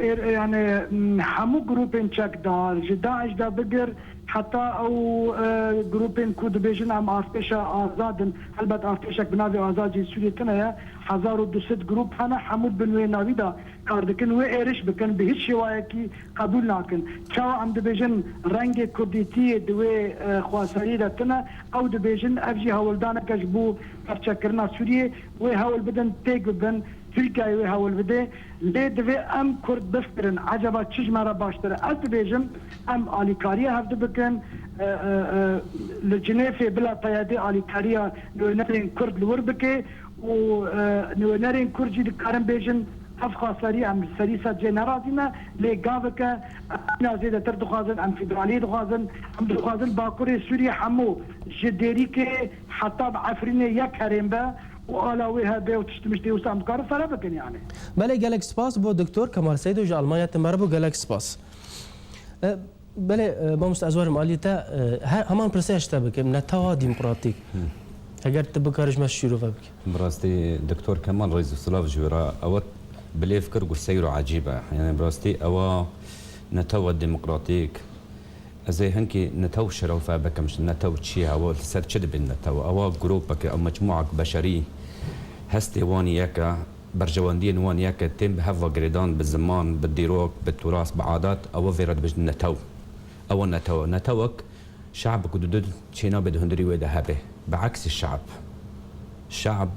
êr-, yani, m, hemû grûpên çekdar, ji DAIŞ de bigir, heta ew, e, grûpên ku dibêjin em artêşa azad in, helbet artêşek bi navê Azad jî Sûriyê tune ye, hezar û du sed grûp hene, hemû bin wê navî de kar dikin, wê êriş bikin, bi hiç şêwayekî qebûl nakin. Çawa em dibêjin rengê kurdîtiyê di wê, e, xwesariyê de tune, ew dibêjin ev jî hewldaneke ji bo parçekirina Sûriyê, wê hewl bidin têk bibin, Tirkiyeyê wê hewl bide. Lê divê em kurd bifikirin, ecaba çi ji me re baştir e? Ez dibêjim, em alîkariya hevdu bikin, e, e, e, li Cinêfê bila P Y D alîkariya nûnerên kurd li wir bike û, e, nûnerên kurd jî dikarin bêjin, ev xweseriya em li serî ser cê nerazî ne, lê gaveke em mîna zêdetir dixwazin, em federaliyê dixwazin, em dixwazin Bakurê Sûriyê hemû ji Dêrîkê heta bi Efrînê yek herêm be û ala wê hebe û tişt miştê wisa em dikarin fere bikin yani. Belê, gelek spas bo Doktor Kemal Seydo ji Almanya te meribû, gelek spas. E, belê, e, mamoste, ez werim alî te, e, he-, heman pirsê ji te bikim, netewa demokratîk. Hı. Eger tu bikarî ji me şîrove bikî. Bi rastî Doktor Kemal, rêz û silav ji wî re, ew bilêv kir, got seyro ecîb e. Yani bi rastî ewa netewa demokratîk, ez ê hinkî netew şirofe bikim, netew çi ye, ew li ser çi dibin netew? Ewa grûpeke, ew mecmûak beşerî, hestê wan yek e, berjewendiyên wan yek e, tên bi hev ve girêdan, bi ziman, bi dîrok, bi turas, bi adat, ew vê re dibêjin netew. Ew netew e. Netewek, şeab ku didin çênabe di hundirî wê de hebe. Bi eksî şeab. Şeab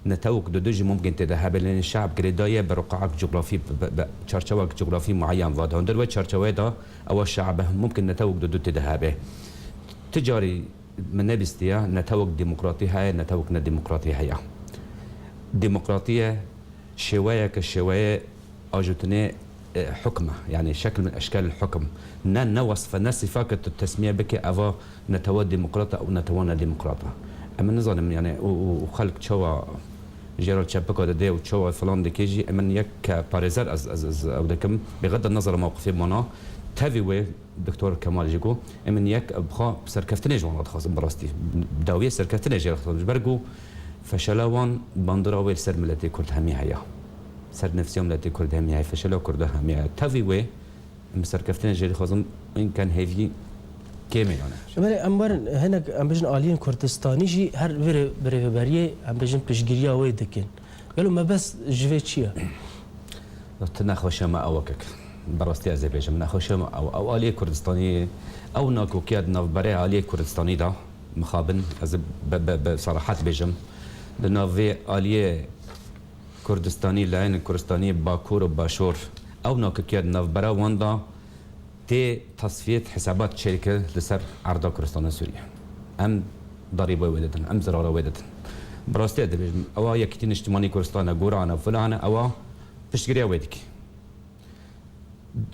Netewek didin jî mumkin tê de hebe, lê şeab girêdaye bi riqaek cografî, bi, bi, bi çarçewek cografî mueyen ve. Di hundir wê çarçeweyê de ewa şeab e, mumkin netewek didin tê de hebe. Ti carî min nebîstiye, netewek demokratî heye, netewek nedemokratî heye. Demokratiye şêweyeke şêweyê ajotinê, e, hukm e. Yani şekl min eşkel hukm. Ne, ne wesf e, ne sîfa ke tu tesmiye bike, eva netewa demokrat e û netewa nedemokrat e. Em nizanim, yani, û, û, û xelk çawa jê re çepika dide û çawa filan dike jî, em yek ke parêzer ez, ez, ez ew dikim, bêxedda nezere mewqifê wana, tevî wê Doktor Kemal jî got, em yek bi xwe serkeftinê ji wan re dixwazin bi rastî. Dawiyê serkeftinê jê re dixwazin. Ji ber ku feşela wan bandora wê li ser miletê Kurd hemî heye. Ser nefsiya miletê Kurd hemî heye, feşela Kurda hemî heye. Tevî wê em bi serkeftinê jê dixwazin, in kan hêvî kêm e yani. Belê, em werin hinek, em bijin aliyên Kurdistanî jî her vê rê-, bi rêveberiyê, em bijin piştgiriya wê dikin. Gelo mebest ji vê çi ye? Tu nexweşiya me ew kek. Bi rastî ez ê bêjim, nexweşiya me ew, ew aliyê Kurdistanî, ew nakokiya di navberê aliyê Kurdistanî de, mixabin, ez ê bi, bi, bi sarahet bêjim, di nav vê aliyê Kurdistanî, layên Kurdistanî, Bakur û Başûr, ew nakokiya di navbera wan de, tê tasfiyet, hesabat çêdike li ser erda Kurdistana Sûriye. Em darîbê wê didin, em zirara wê didin. Bi rastî ez dibêjim, ewa Yekîtî Niştimanî Kurdistan e, Goran e, filan e, ewa piştgiriya wê dike.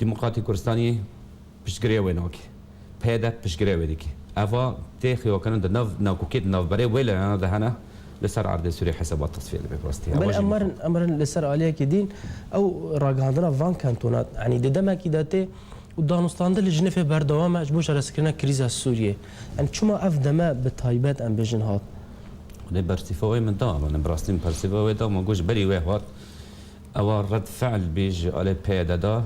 Demokratîk Kurdistanî piştgiriya wê nake. P Y D piştgiriya wê dike. Eva tê xiyakirin di nav nakokê, di navberê wê layana de hene, li ser erdê Sûriyê hesabat tasfiye dibe, bi rastî. Belê, ewa jî em werin, em werin li ser aliyekî din, ew ragihandina van kantona, yanî di demekî de tê û danûstandin li Jinêfê berdewam e ji bo çareserkirina krîza Sûriyê. Em çima ev deme bi taybet em bêjin hat? Xwedê bersîfa wê min da, min bi rastî min bersîfa wê da, min got ji berî wê hat, ewa red fiil bî ji alê P Y D de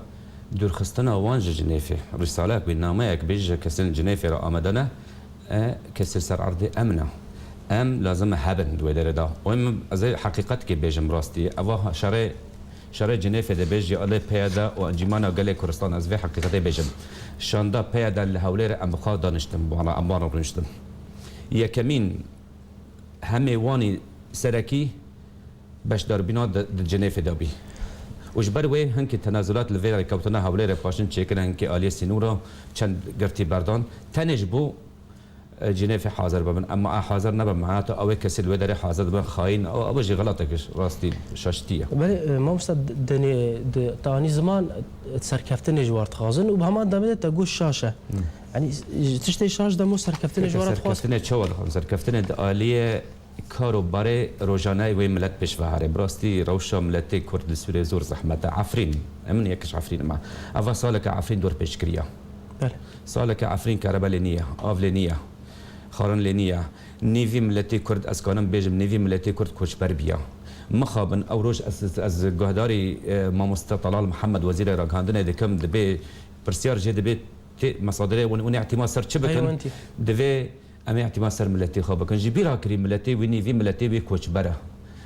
dûrxistina wan ji Jinêfê. Rîsalek bî, nameyek bî ji kesên Jinêfê re amade ne, e, kesê ser erdê em ne. Em lazim e hebin di wê derê de. Û em, ez ê heqîqetkê bêjim rastî. Eva şerê, şerê Cinêfê de bê ji alê P Y D û Encîmana Gelê Kurdistan, ez vê heqîqetê bêjim. Şanda P Y D li Hewlêrê em bi xwe daniştin, bi wan re, em wan re rûniştin. Yekemîn hemê wanî serekî beşdarbîna di, di Cinêfê de bî. Û ji ber wê hinkî tenazulat li vê rêkewtina Hewlêrê paşin çêkirin, hinkî aliyê sînora çend girtî berdan. Tenê ji bo Cinêfê hazir bibin. Ema ew hazir nebin, meheta ew ê kesê li wê derê hazir dibin, xayîn, ew, ew jî xelatek rastî şaştî ye. Belê, e, mamosta, d-, denê, di, te anî ziman, e, serkeftinê ji war dixwazin û bi heman demê de te got şaş e. Hmm. Yanî, ji tiştê şaş de mo serkeftinê ji Peki, war dixwaz. Serkeftinê çawa dixwazin? Serkeftinê di aliyê kar û barê rojaneyê wê milet pêş ve here. Bi rastî rewşa miletê Kurd li Sûriyê zor zehmet e. Efrîn, em yek ji Efrîn me. Eva saleke Efrîn dor pêş kiriye. Belê. Saleke Efrîn kerebe lê niye, av lê niye. Xwarin lê niye. Nîvî miletê Kurd, ez kanim bêjim, nîvî miletê Kurd koçber biya. Mixabin ew roj ez, ez guhdarî, e, mamoste Talal Mihemed, wezîrê ragihandinê dikim, dibê pirsyar jê dibê tê mesadirê hûn, hûn îtima ser çi bikin? Peywendî. Divê em îtima ser miletê xwe bikin. Ji bîra kirî miletê wî nîvî miletê wî koçber e.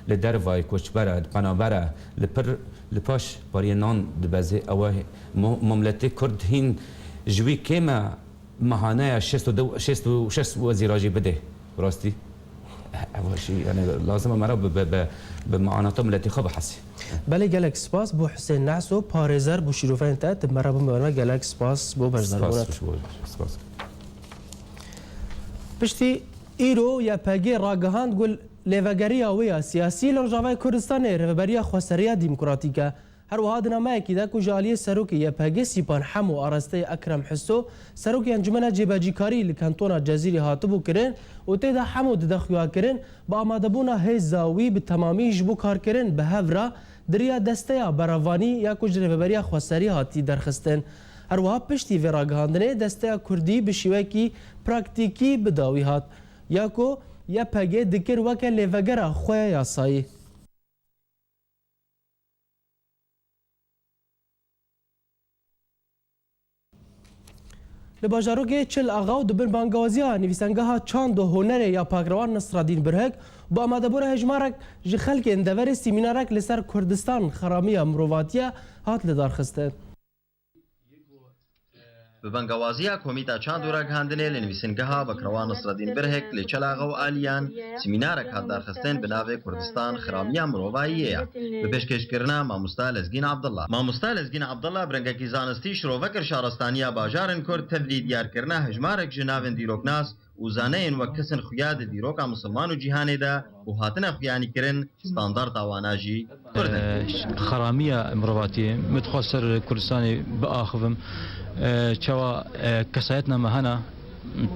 Li dervayê koçber e, penaber e. Li pir, li paş pariyê nan dibeze. Ew e, mo-, mo miletê Kurd hîn ji wî kêm e. Mehaneya şêst û du, şêst û şeş wezîra jî bidê. Rastî. Ev jî, yani, lazim e mera bi, bi, bi, bi meanata miletî xwe bihesî. Belê, gelek spas bo Husên Nehso, parêzer bo şîrofeyên te, tu mera bimîne, gelek spas bo beşdarbûna te. Spas, spas. Piştî îro Y P G ragihand ku lêvegeriya wê ya siyasî li Rojavayê Kurdistanê Rêveberiya Xweseriya Demokratîk e. Her wiha di nameyekî de ku ji aliyê serokê Y P G Sîpan Hemo, arasteyê Ekrem Hiso, serokê Encûmena Cêbecîkarî li kentona Cezîrê hatibû kirin û tê de Hemo dide xuyakirin, bi amadebûna hêza wî bi temamî ji bo karkirin bi hev re di riya desteya berevanî ya ku ji Rêveberiya Xweserî hatî derxistin. Her wiha piştî vê ragihandinê desteya Kurdî bi şêwekî praktîkî bi dawî hat, ya ku Y P G dikir weke lêvegera xwe ya yasayî. Li bajarokê Çil Axa û di bin bangawaziya Nivîsengeha Çand û Hunerê ya Pakrewan Nisredîn Birhik, bi amadebûna hejmarek ji xelkên deverê sîmînarek li ser Kurdistan, xeramiya mirovatiye hat lidarxistin. Bi bangawaziya Komîta Çand û Ragihandinê li Nivîsingeha Pakrewan Nisredîn Birhik li Çel Axa û aliyan, sîmînarek hat darxistin bi navê Kurdistan, xiramiya mirovayî ye ya, bi pêşkêşkirina mamosta Lezgîn Abdullah. Mamosta Lezgîn Abdullah bi rengekî zanistî şirove kir şaristaniya bajarên Kurd, tevlî diyarkirina hejmarek ji navên dîroknas û zaneyên wek kesên xuya di dîroka misilman û cîhanê de û hatine xuyanîkirin, standarda wana jî Kurd in. Xeramiya mirovatiyê, min dixwest ser Kurdistanê biaxivim. Çawa kesayetna me hene,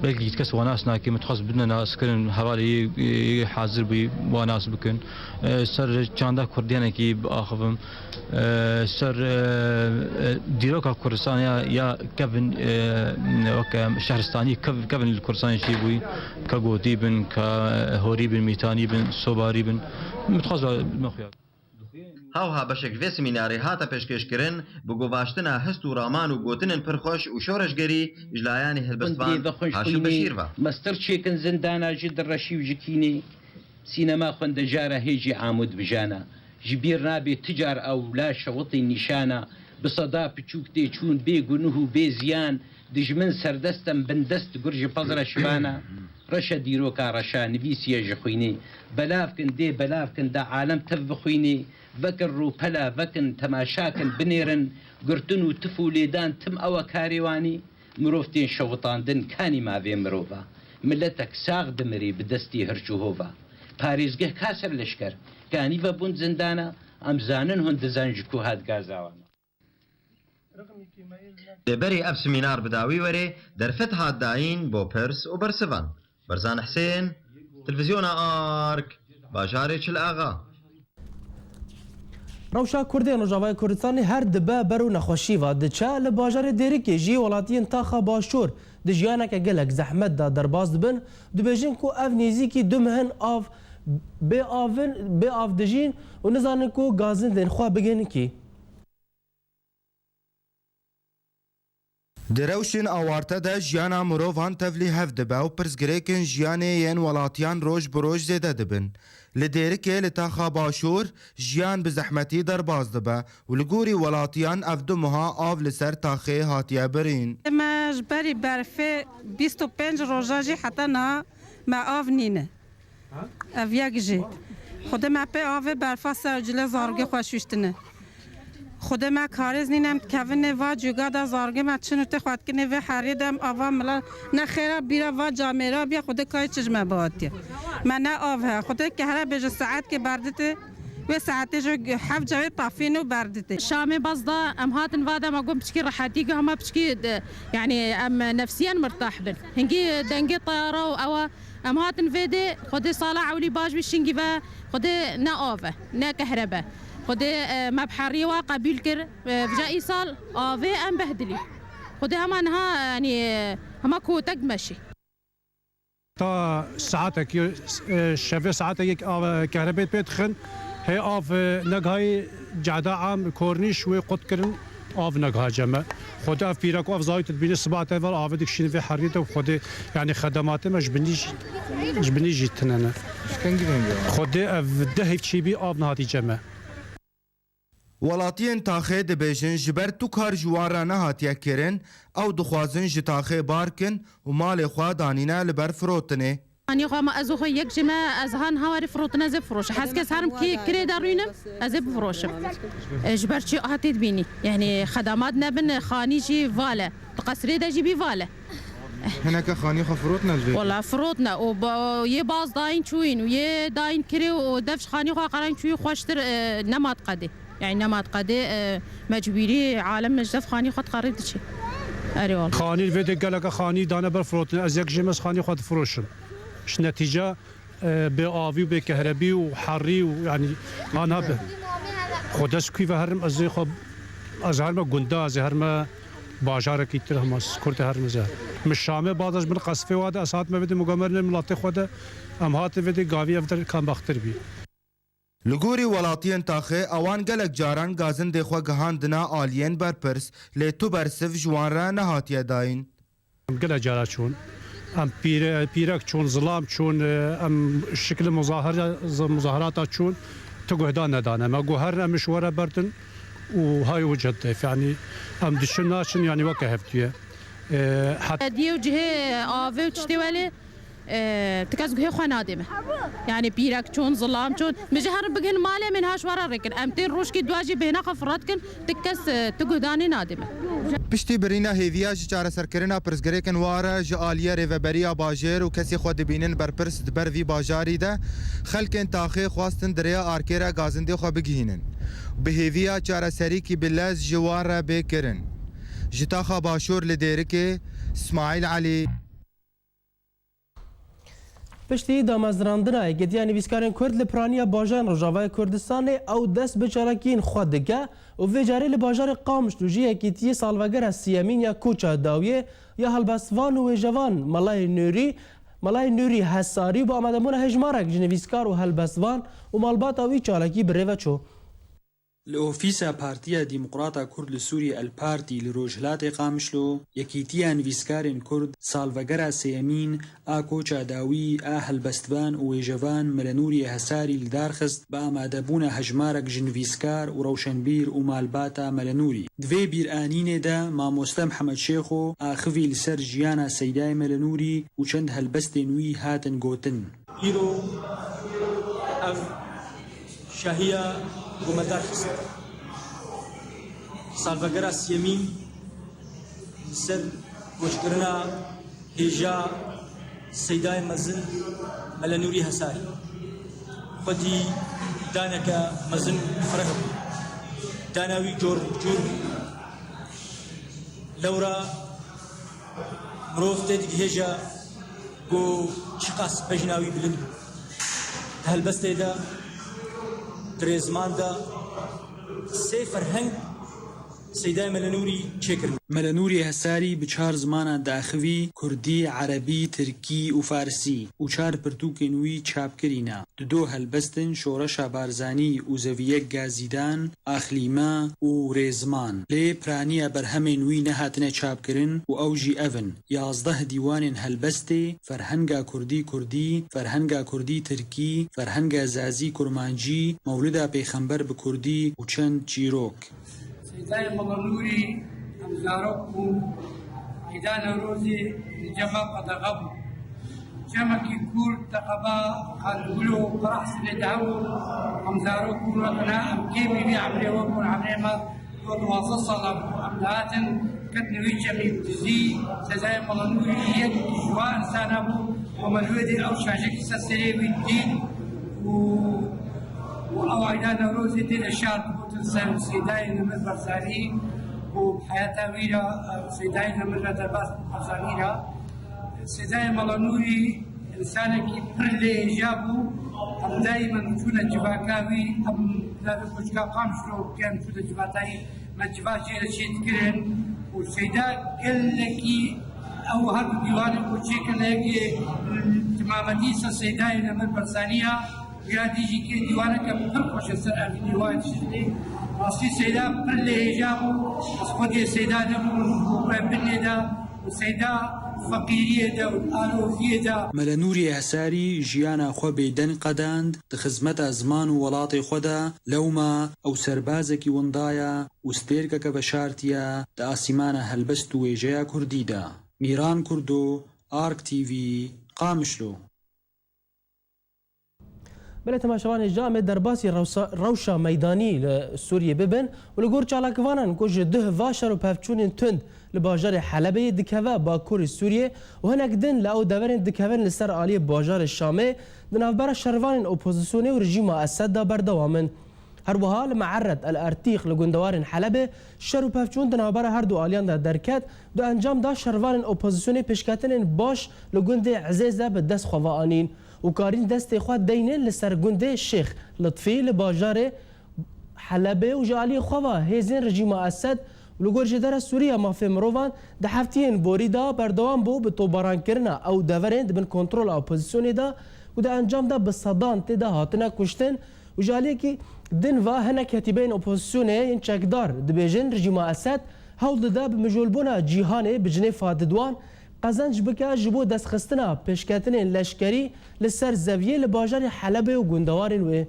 belkî kes wa nas nake, min dixwest bidine naskirin, hevalê yê, yê hazir bûyî wa nas bikin. Ser çanda kurdiyanekî biaxivim. Ser dîroka Kurdistanê ya, ya kevin, weke şehristanî kev-, kevin li Kurdistanê çêbûyî, ke gotî bin, ke horî bin, mîtanî bin, sobarî bin. Min dixwest bidime xuya. Hewha beşek vê semînarê hate pêşkêşkirin, bi guvaştina hest û raman û gotinên pir xweş û şoreşgerî ji layanê helbestvan Haşim Beşîr ve. Mestir çêkin zindana ji direşî û ji kînê, sînema xwendejara hêjî amûd bijana. Ji bîr nabê ti car ew la şewitî nîşana, bi seda piçûk tê çûn bê gunuh û bê ziyan, dijmin serdest em bindest gur ji pez re şibana. Reşe dîroka reşa nivîsiye ji xwînê. Belav kin dê belav kin da alem tev bixwînê. Vekin rûpela vekin temaşa kin binêrin. Girtin û tif û lêdan tim ew e karê wanî. Mirov tên şewitandin kanî mavê mirova. Miletek sax dimirî bi destî hirç û hova. Parêzgeh ka ser leşker. Kanî vebûn zindana. Em zanin hûn dizan ji ku hat gaza wana. Lê berî ev semînar bi dawî werê, derfet hat dayîn bo pirs û bersivan. Berzan Husên, Televîzyona Ark, bajarê Çil Axa. Rewşa Kurdên Rojavayê Kurdistanê her dibe ber û nexweşî ve diçe. Li bajarê Dêrikê jî welatiyên taxa Başûr di jiyaneke gelek zehmet de derbas dibin. Dibêjin ku ev nêzîkî du meh in av bê avin, bê av dijîn û nizanin ku gazindên xwe bigihnin kî. Di rewşên awarte de jiyana mirovan tevlî hev dibe û pirsgirêkên jiyanê yên welatiyan roj bi roj zêde dibin. Li Dêrikê li taxa Başûr jiyan bi zehmetî derbas dibe û li gorî welatiyan ev du meha av li ser taxê hatiye birîn. Me ji berî berfê bîst û pênc roja jî heta niha me av nîne. Ev yek jî. Xwedê me pê avê berfa ser cilê zarokê xwe şûştine. Xwedê me karêz nîne, em dikevin nê va cûga de zargê me çin û tê xwe dikin nê vê herî de em ava mila ne xêra bîra va camêra biya Xwedê kayê çi ji me bihatiye. Me ne av he. Xwedê kehre bêje saetkê berditê. Wê saetê ji heft cewê tafîn û berditê. Şamê baz da em hatin va de me got piçkî rehetî ge hema piçkî de, yani em nefsiyen mirtah bin. Hingî dengê teyara û ewa em hatin vê dê Xwedê sala ewlî baş bî şingî ve Xwedê ne av e, ne kehrebe. Xwedê, e, me bi heriyê wa qebûl kir. E, vija îsal avê em behdilî. Xwedê hema niha, yanî, e, hema kotek meşî. Ta saetekî, e, şevê saetekî av, e, kehrebê pê dixin. Hê av, e, negihayî cehda am kornîş wê qut kirin. Av negiha ceme. Xwedê ev pîrek û ev zayî tu dibînî siba te ver avê dikişînî vê heriyê de Xwedê, yanî xedematê me ji binî jî, ji binî jî tine ne. Xwedê ev deh hevçî bî av nehatî ceme. Welatiyên taxê dibêjin ji ber tu kar ji wan re nehatiye kirin, ew dixwazin ji taxê bar kin û malê xwe danîne li ber firotinê. Anî xwe ma ez û xwe yek ji me ez han hawarê firotine ez ê firoşim. Hez kes herim kê kirê de rûnim ez ê bifiroşim. E, ji ber çi hatê dibînî? Yani xedamat nebin, xanî jî vale. Di qesrê de jî bî vale. Hineke xanî xwe firotne divê. Wala firotne û ba-, yê baz dayîn çûyîn û yê dayîn kirê û dev ji xanî xwe qerayîn çûyî xweştir, e, nemat qedê. Yani nemat qedê, e, mecbûrî alem ji dev xanî xwe diqerî diçî. Erê wala. Xanî vê de geleke xanî dane ber firotine. Ez yek jê me ez xanî xwe difiroşim. Ji netîca e, bê avî û bê kehrebî û herî û, yanî, ana bi. Xwe dest kû ve herim ez ê xwe, ez herme gunda, ez ê herme bajarekî tir hema kurte herim ez ê. Min Şamê baz ez min qesfê wa de ez hatime vê de mugamerine milatê xwe de em hate vê de gavî ev der kam baxtir bî. Li gorî welatiyên taxê, ewan gelek caran gazindê xwe gihandine aliyên berpirs, lê tu bersiv ji wan re nehatiye dayîn. Em gelek cara çûn. Em pîre-, pîrek çûn, zilam çûn, em şikli muzahara-, z-, muzaharata çûn, tu guhdan nedane. Me got herin em ji we re berdin û hay û ceddef. Yanî em diçin naçin, yanî weke hevdûye. E, het- Hediye û cihê avê û tiştê welê, e, ti kes guhê xwe nadê me. Yani pîrek çûn, zilam çûn. Min ji herin bighin malê min ha ji we re rêkin. Em tên rojkî dua jî bêhna xwe firat kin. Ti kes, e, ti guhdanê nadê me. Piştî birîna hêviya ji çareserkirina pirsgirêkên wa re ji aliyê rêveberiya bajêr û kesê xwe dibînin berpirs di ber vî bajarî de, xelkên taxê xwestin di rêya arkê re gazindê xwe bigihînin. Bi hêviya çareserîkî bi lez ji wan re bê kirin. Ji taxa Başûr li Dêrikê, Smaîl Elî. Piştî damezrandina Yekîtiya Nivîskarên Kurd li piraniya bajarên Rojavayê Kurdistanê, ew dest bi çalakiyên xwe dike û vê carê li bajarê Qamişlo jî Yekîtiyê salvegera siyemîn ya Koça Dawiyê ya helbestvan û wêjevan Melayê Nûrî, Melayê Nûrî Hesarî û bi amadebûna hejmarek ji nivîskar û helbestvan û malbata wî çalakî bi rê ve çû. Li ofîsa Partiya Demokrata Kurd li Sûriyê El Partî li Rojhilatê Qamişlo, Yekîtiya Nivîskarên Kurd salvegera sêyemîn a koça dawî a helbestvan û wêjevan Mele Nûriyê Hesarî li dar xist, bi amadebûna hejmarek ji nivîskar û rewşenbîr û malbata Mele Nûrî. Di vê bîranînê de mamoste Mihemed Şêxo axivî li ser jiyana Seydayê Mele Nûrî û çend helbestên wî hatin gotin. Îro ev şahiya ku me dar xist. Salvegera siyemîn li ser koçkirina hêja Seydayê mezin Mele Nûrî Hesarî. Xwedî daneke mezin û fireh bû. Dana wî cor cor bû. Lewra mirov tê digihêje ku çiqas bejna wî bilind bû. Di helbestê de, di rêziman de sê ferheng Seydayê Mele Nûrî çêkirin. Mele Nûrî Hesarî bi çar zimanan diaxivî, kurdî, erebî, tirkî û farsî û çar pirtûkên wî çap kirîne. Di do helbestin Şoreşa Barzanî û Zeviyek Gazîdan, Axlîma û Rêziman. Lê piraniya berhemên wî nehatine çapkirin û ew jî ev in: yazdeh dîwanên helbestê, Ferhenga Kurdî Kurdî, Ferhenga Kurdî Tirkî, Ferhenga Zazî Kurmancî, Mewlida Pêxember bi Kurdî û çend çîrok. Seydayê Mela Nûrî, em zarok bûn, Eyda Newrozê li cem me qedexe bû. Cemekî kûr teqeba Xanîgul û Qirehsinê de hebû. Em zarok bûn, wekî ne, em kêmî vî emrê we bûn, emrê me Duwazdeh sala bû em dihatin ketin wî çemî dizî, Seydayê Mela Nûrî yek ji wan insana bû, û me li wê dê ew şaşekî ser serê wî dît û, û ew ayda Newrozê tê de şar digotin ser Seydayê Nemir Barzanî û heyata wî re, Seydayê Nemir re derbas bû Barzanî re. Seydayê Mela Nûrî Însanekî pir lê hêja bû. Em daîmen çûne civaka wî, em navê koçka Qamişlo ken çûne civata wî, me civa jê re çêdikirin. Û Seyda gelekî ew her du dîwanê ku çêkirine yekê timametî ser Seydayê Nemir Barzanî ya, ya dî jî kê dîwaneke pir xweş e ser Evînê wa dişitê. Rastî Seyda pir lê hêja bû. Ez xwedê Seyda nebûm, bû binê de. Û Seyda feqîriyê de û aloziyê de. Mele Nûriyê Hesarî jiyana xwe bêdeng qedand, di xizmeta ziman û welatê xwe de lewma ew serbazekî winda ye û stêrkeke veşartî ye di asîmana helbest û wêjeya kurdî de. Mîran Kurdo, Ark T V, Qamişlo. Belê temaşevanê, ji em ê derbasî rewsa-, rewşa meydanî li Sûriyê bibin û li gor çalakvanan ku ji duh va şer û pevçûnên tund li bajarê Helebê yê dikeve bakurê Sûriyê û hinek din li ew deverên dikevin li ser aliyê bajarê Şamê di navbera şervanên opozisyonê û rejîma Esed de berdewam in. Her wiha li Me'eret El Ertîq li gundewarên Helebê şer û pevçûn di navbera her du aliyan de derket, di encam de şervanên opozisyonê pêşketinên baş li gundê Ezêze bi dest xwe ve anîn û karîn destê xwe deynin li ser gundê Şêx Litfî li bajarê Helebê û ji aliyê xwe ve hêzên rejîma Esed û li gor Cêdara Sûrî ya Mafê Mirovan di heftiyên borî de berdewam bû bi topbarankirina ew deverên di bin kontrola opozisyonê de û di encam de bi sedan tê de hatine kuştin û ji aliyekî din ve hinek ketîbeyên opozisyonê yên çekdar dibêjin rejîma Esed hewl dide bi mijûlbûna cîhanê bi Cinêfa Didwan qezenc bike ji bo destxistina pêşketinên leşkerî li ser zeviyê li bajarê Helebê û gundewarên wê.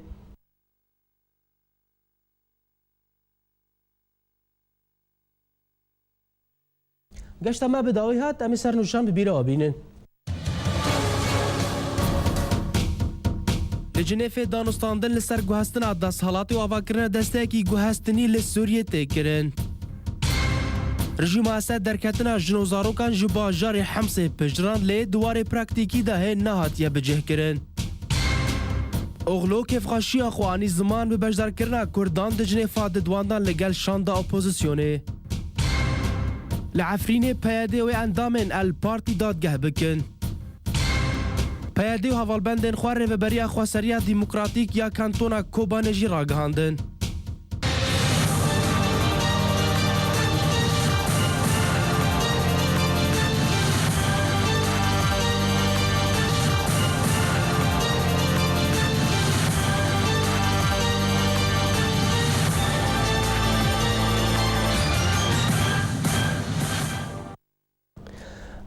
Geşta me bi dawî hat, em ê sernûşan bi bîra bînin. Li Cinêfê danûstandin li ser guhestina desthilatê û avakirina desteyekî guhestinî li Sûriyê tê kirin. Rejîma Esed derketina jin û zarokan ji bajarê Hemsê piştrand, lê di warê praktîkî de hê nehatiye bicihkirin. Oxlo kêfxweşiya xwe anî ziman bi beşdarkirina Kurdan di Cinêfa Didwan de li gel şanda opozisyonê. Li Efrînê P Y D wê endamên El Partî dadgeh bikin. P Y D û hevalbendên xwe Rêveberiya Xweseriya Demokratîk ya Kantona Kobanê jî ragihandin.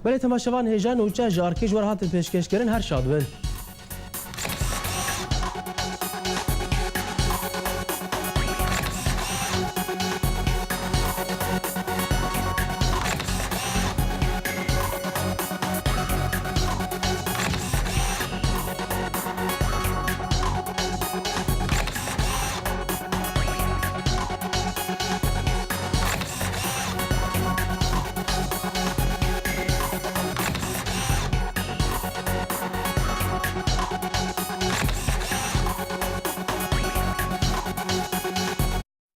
Belê temaşevan, hêja nûçe ji Arkê ji we re hatin pêşkêşkirin, her şad bin.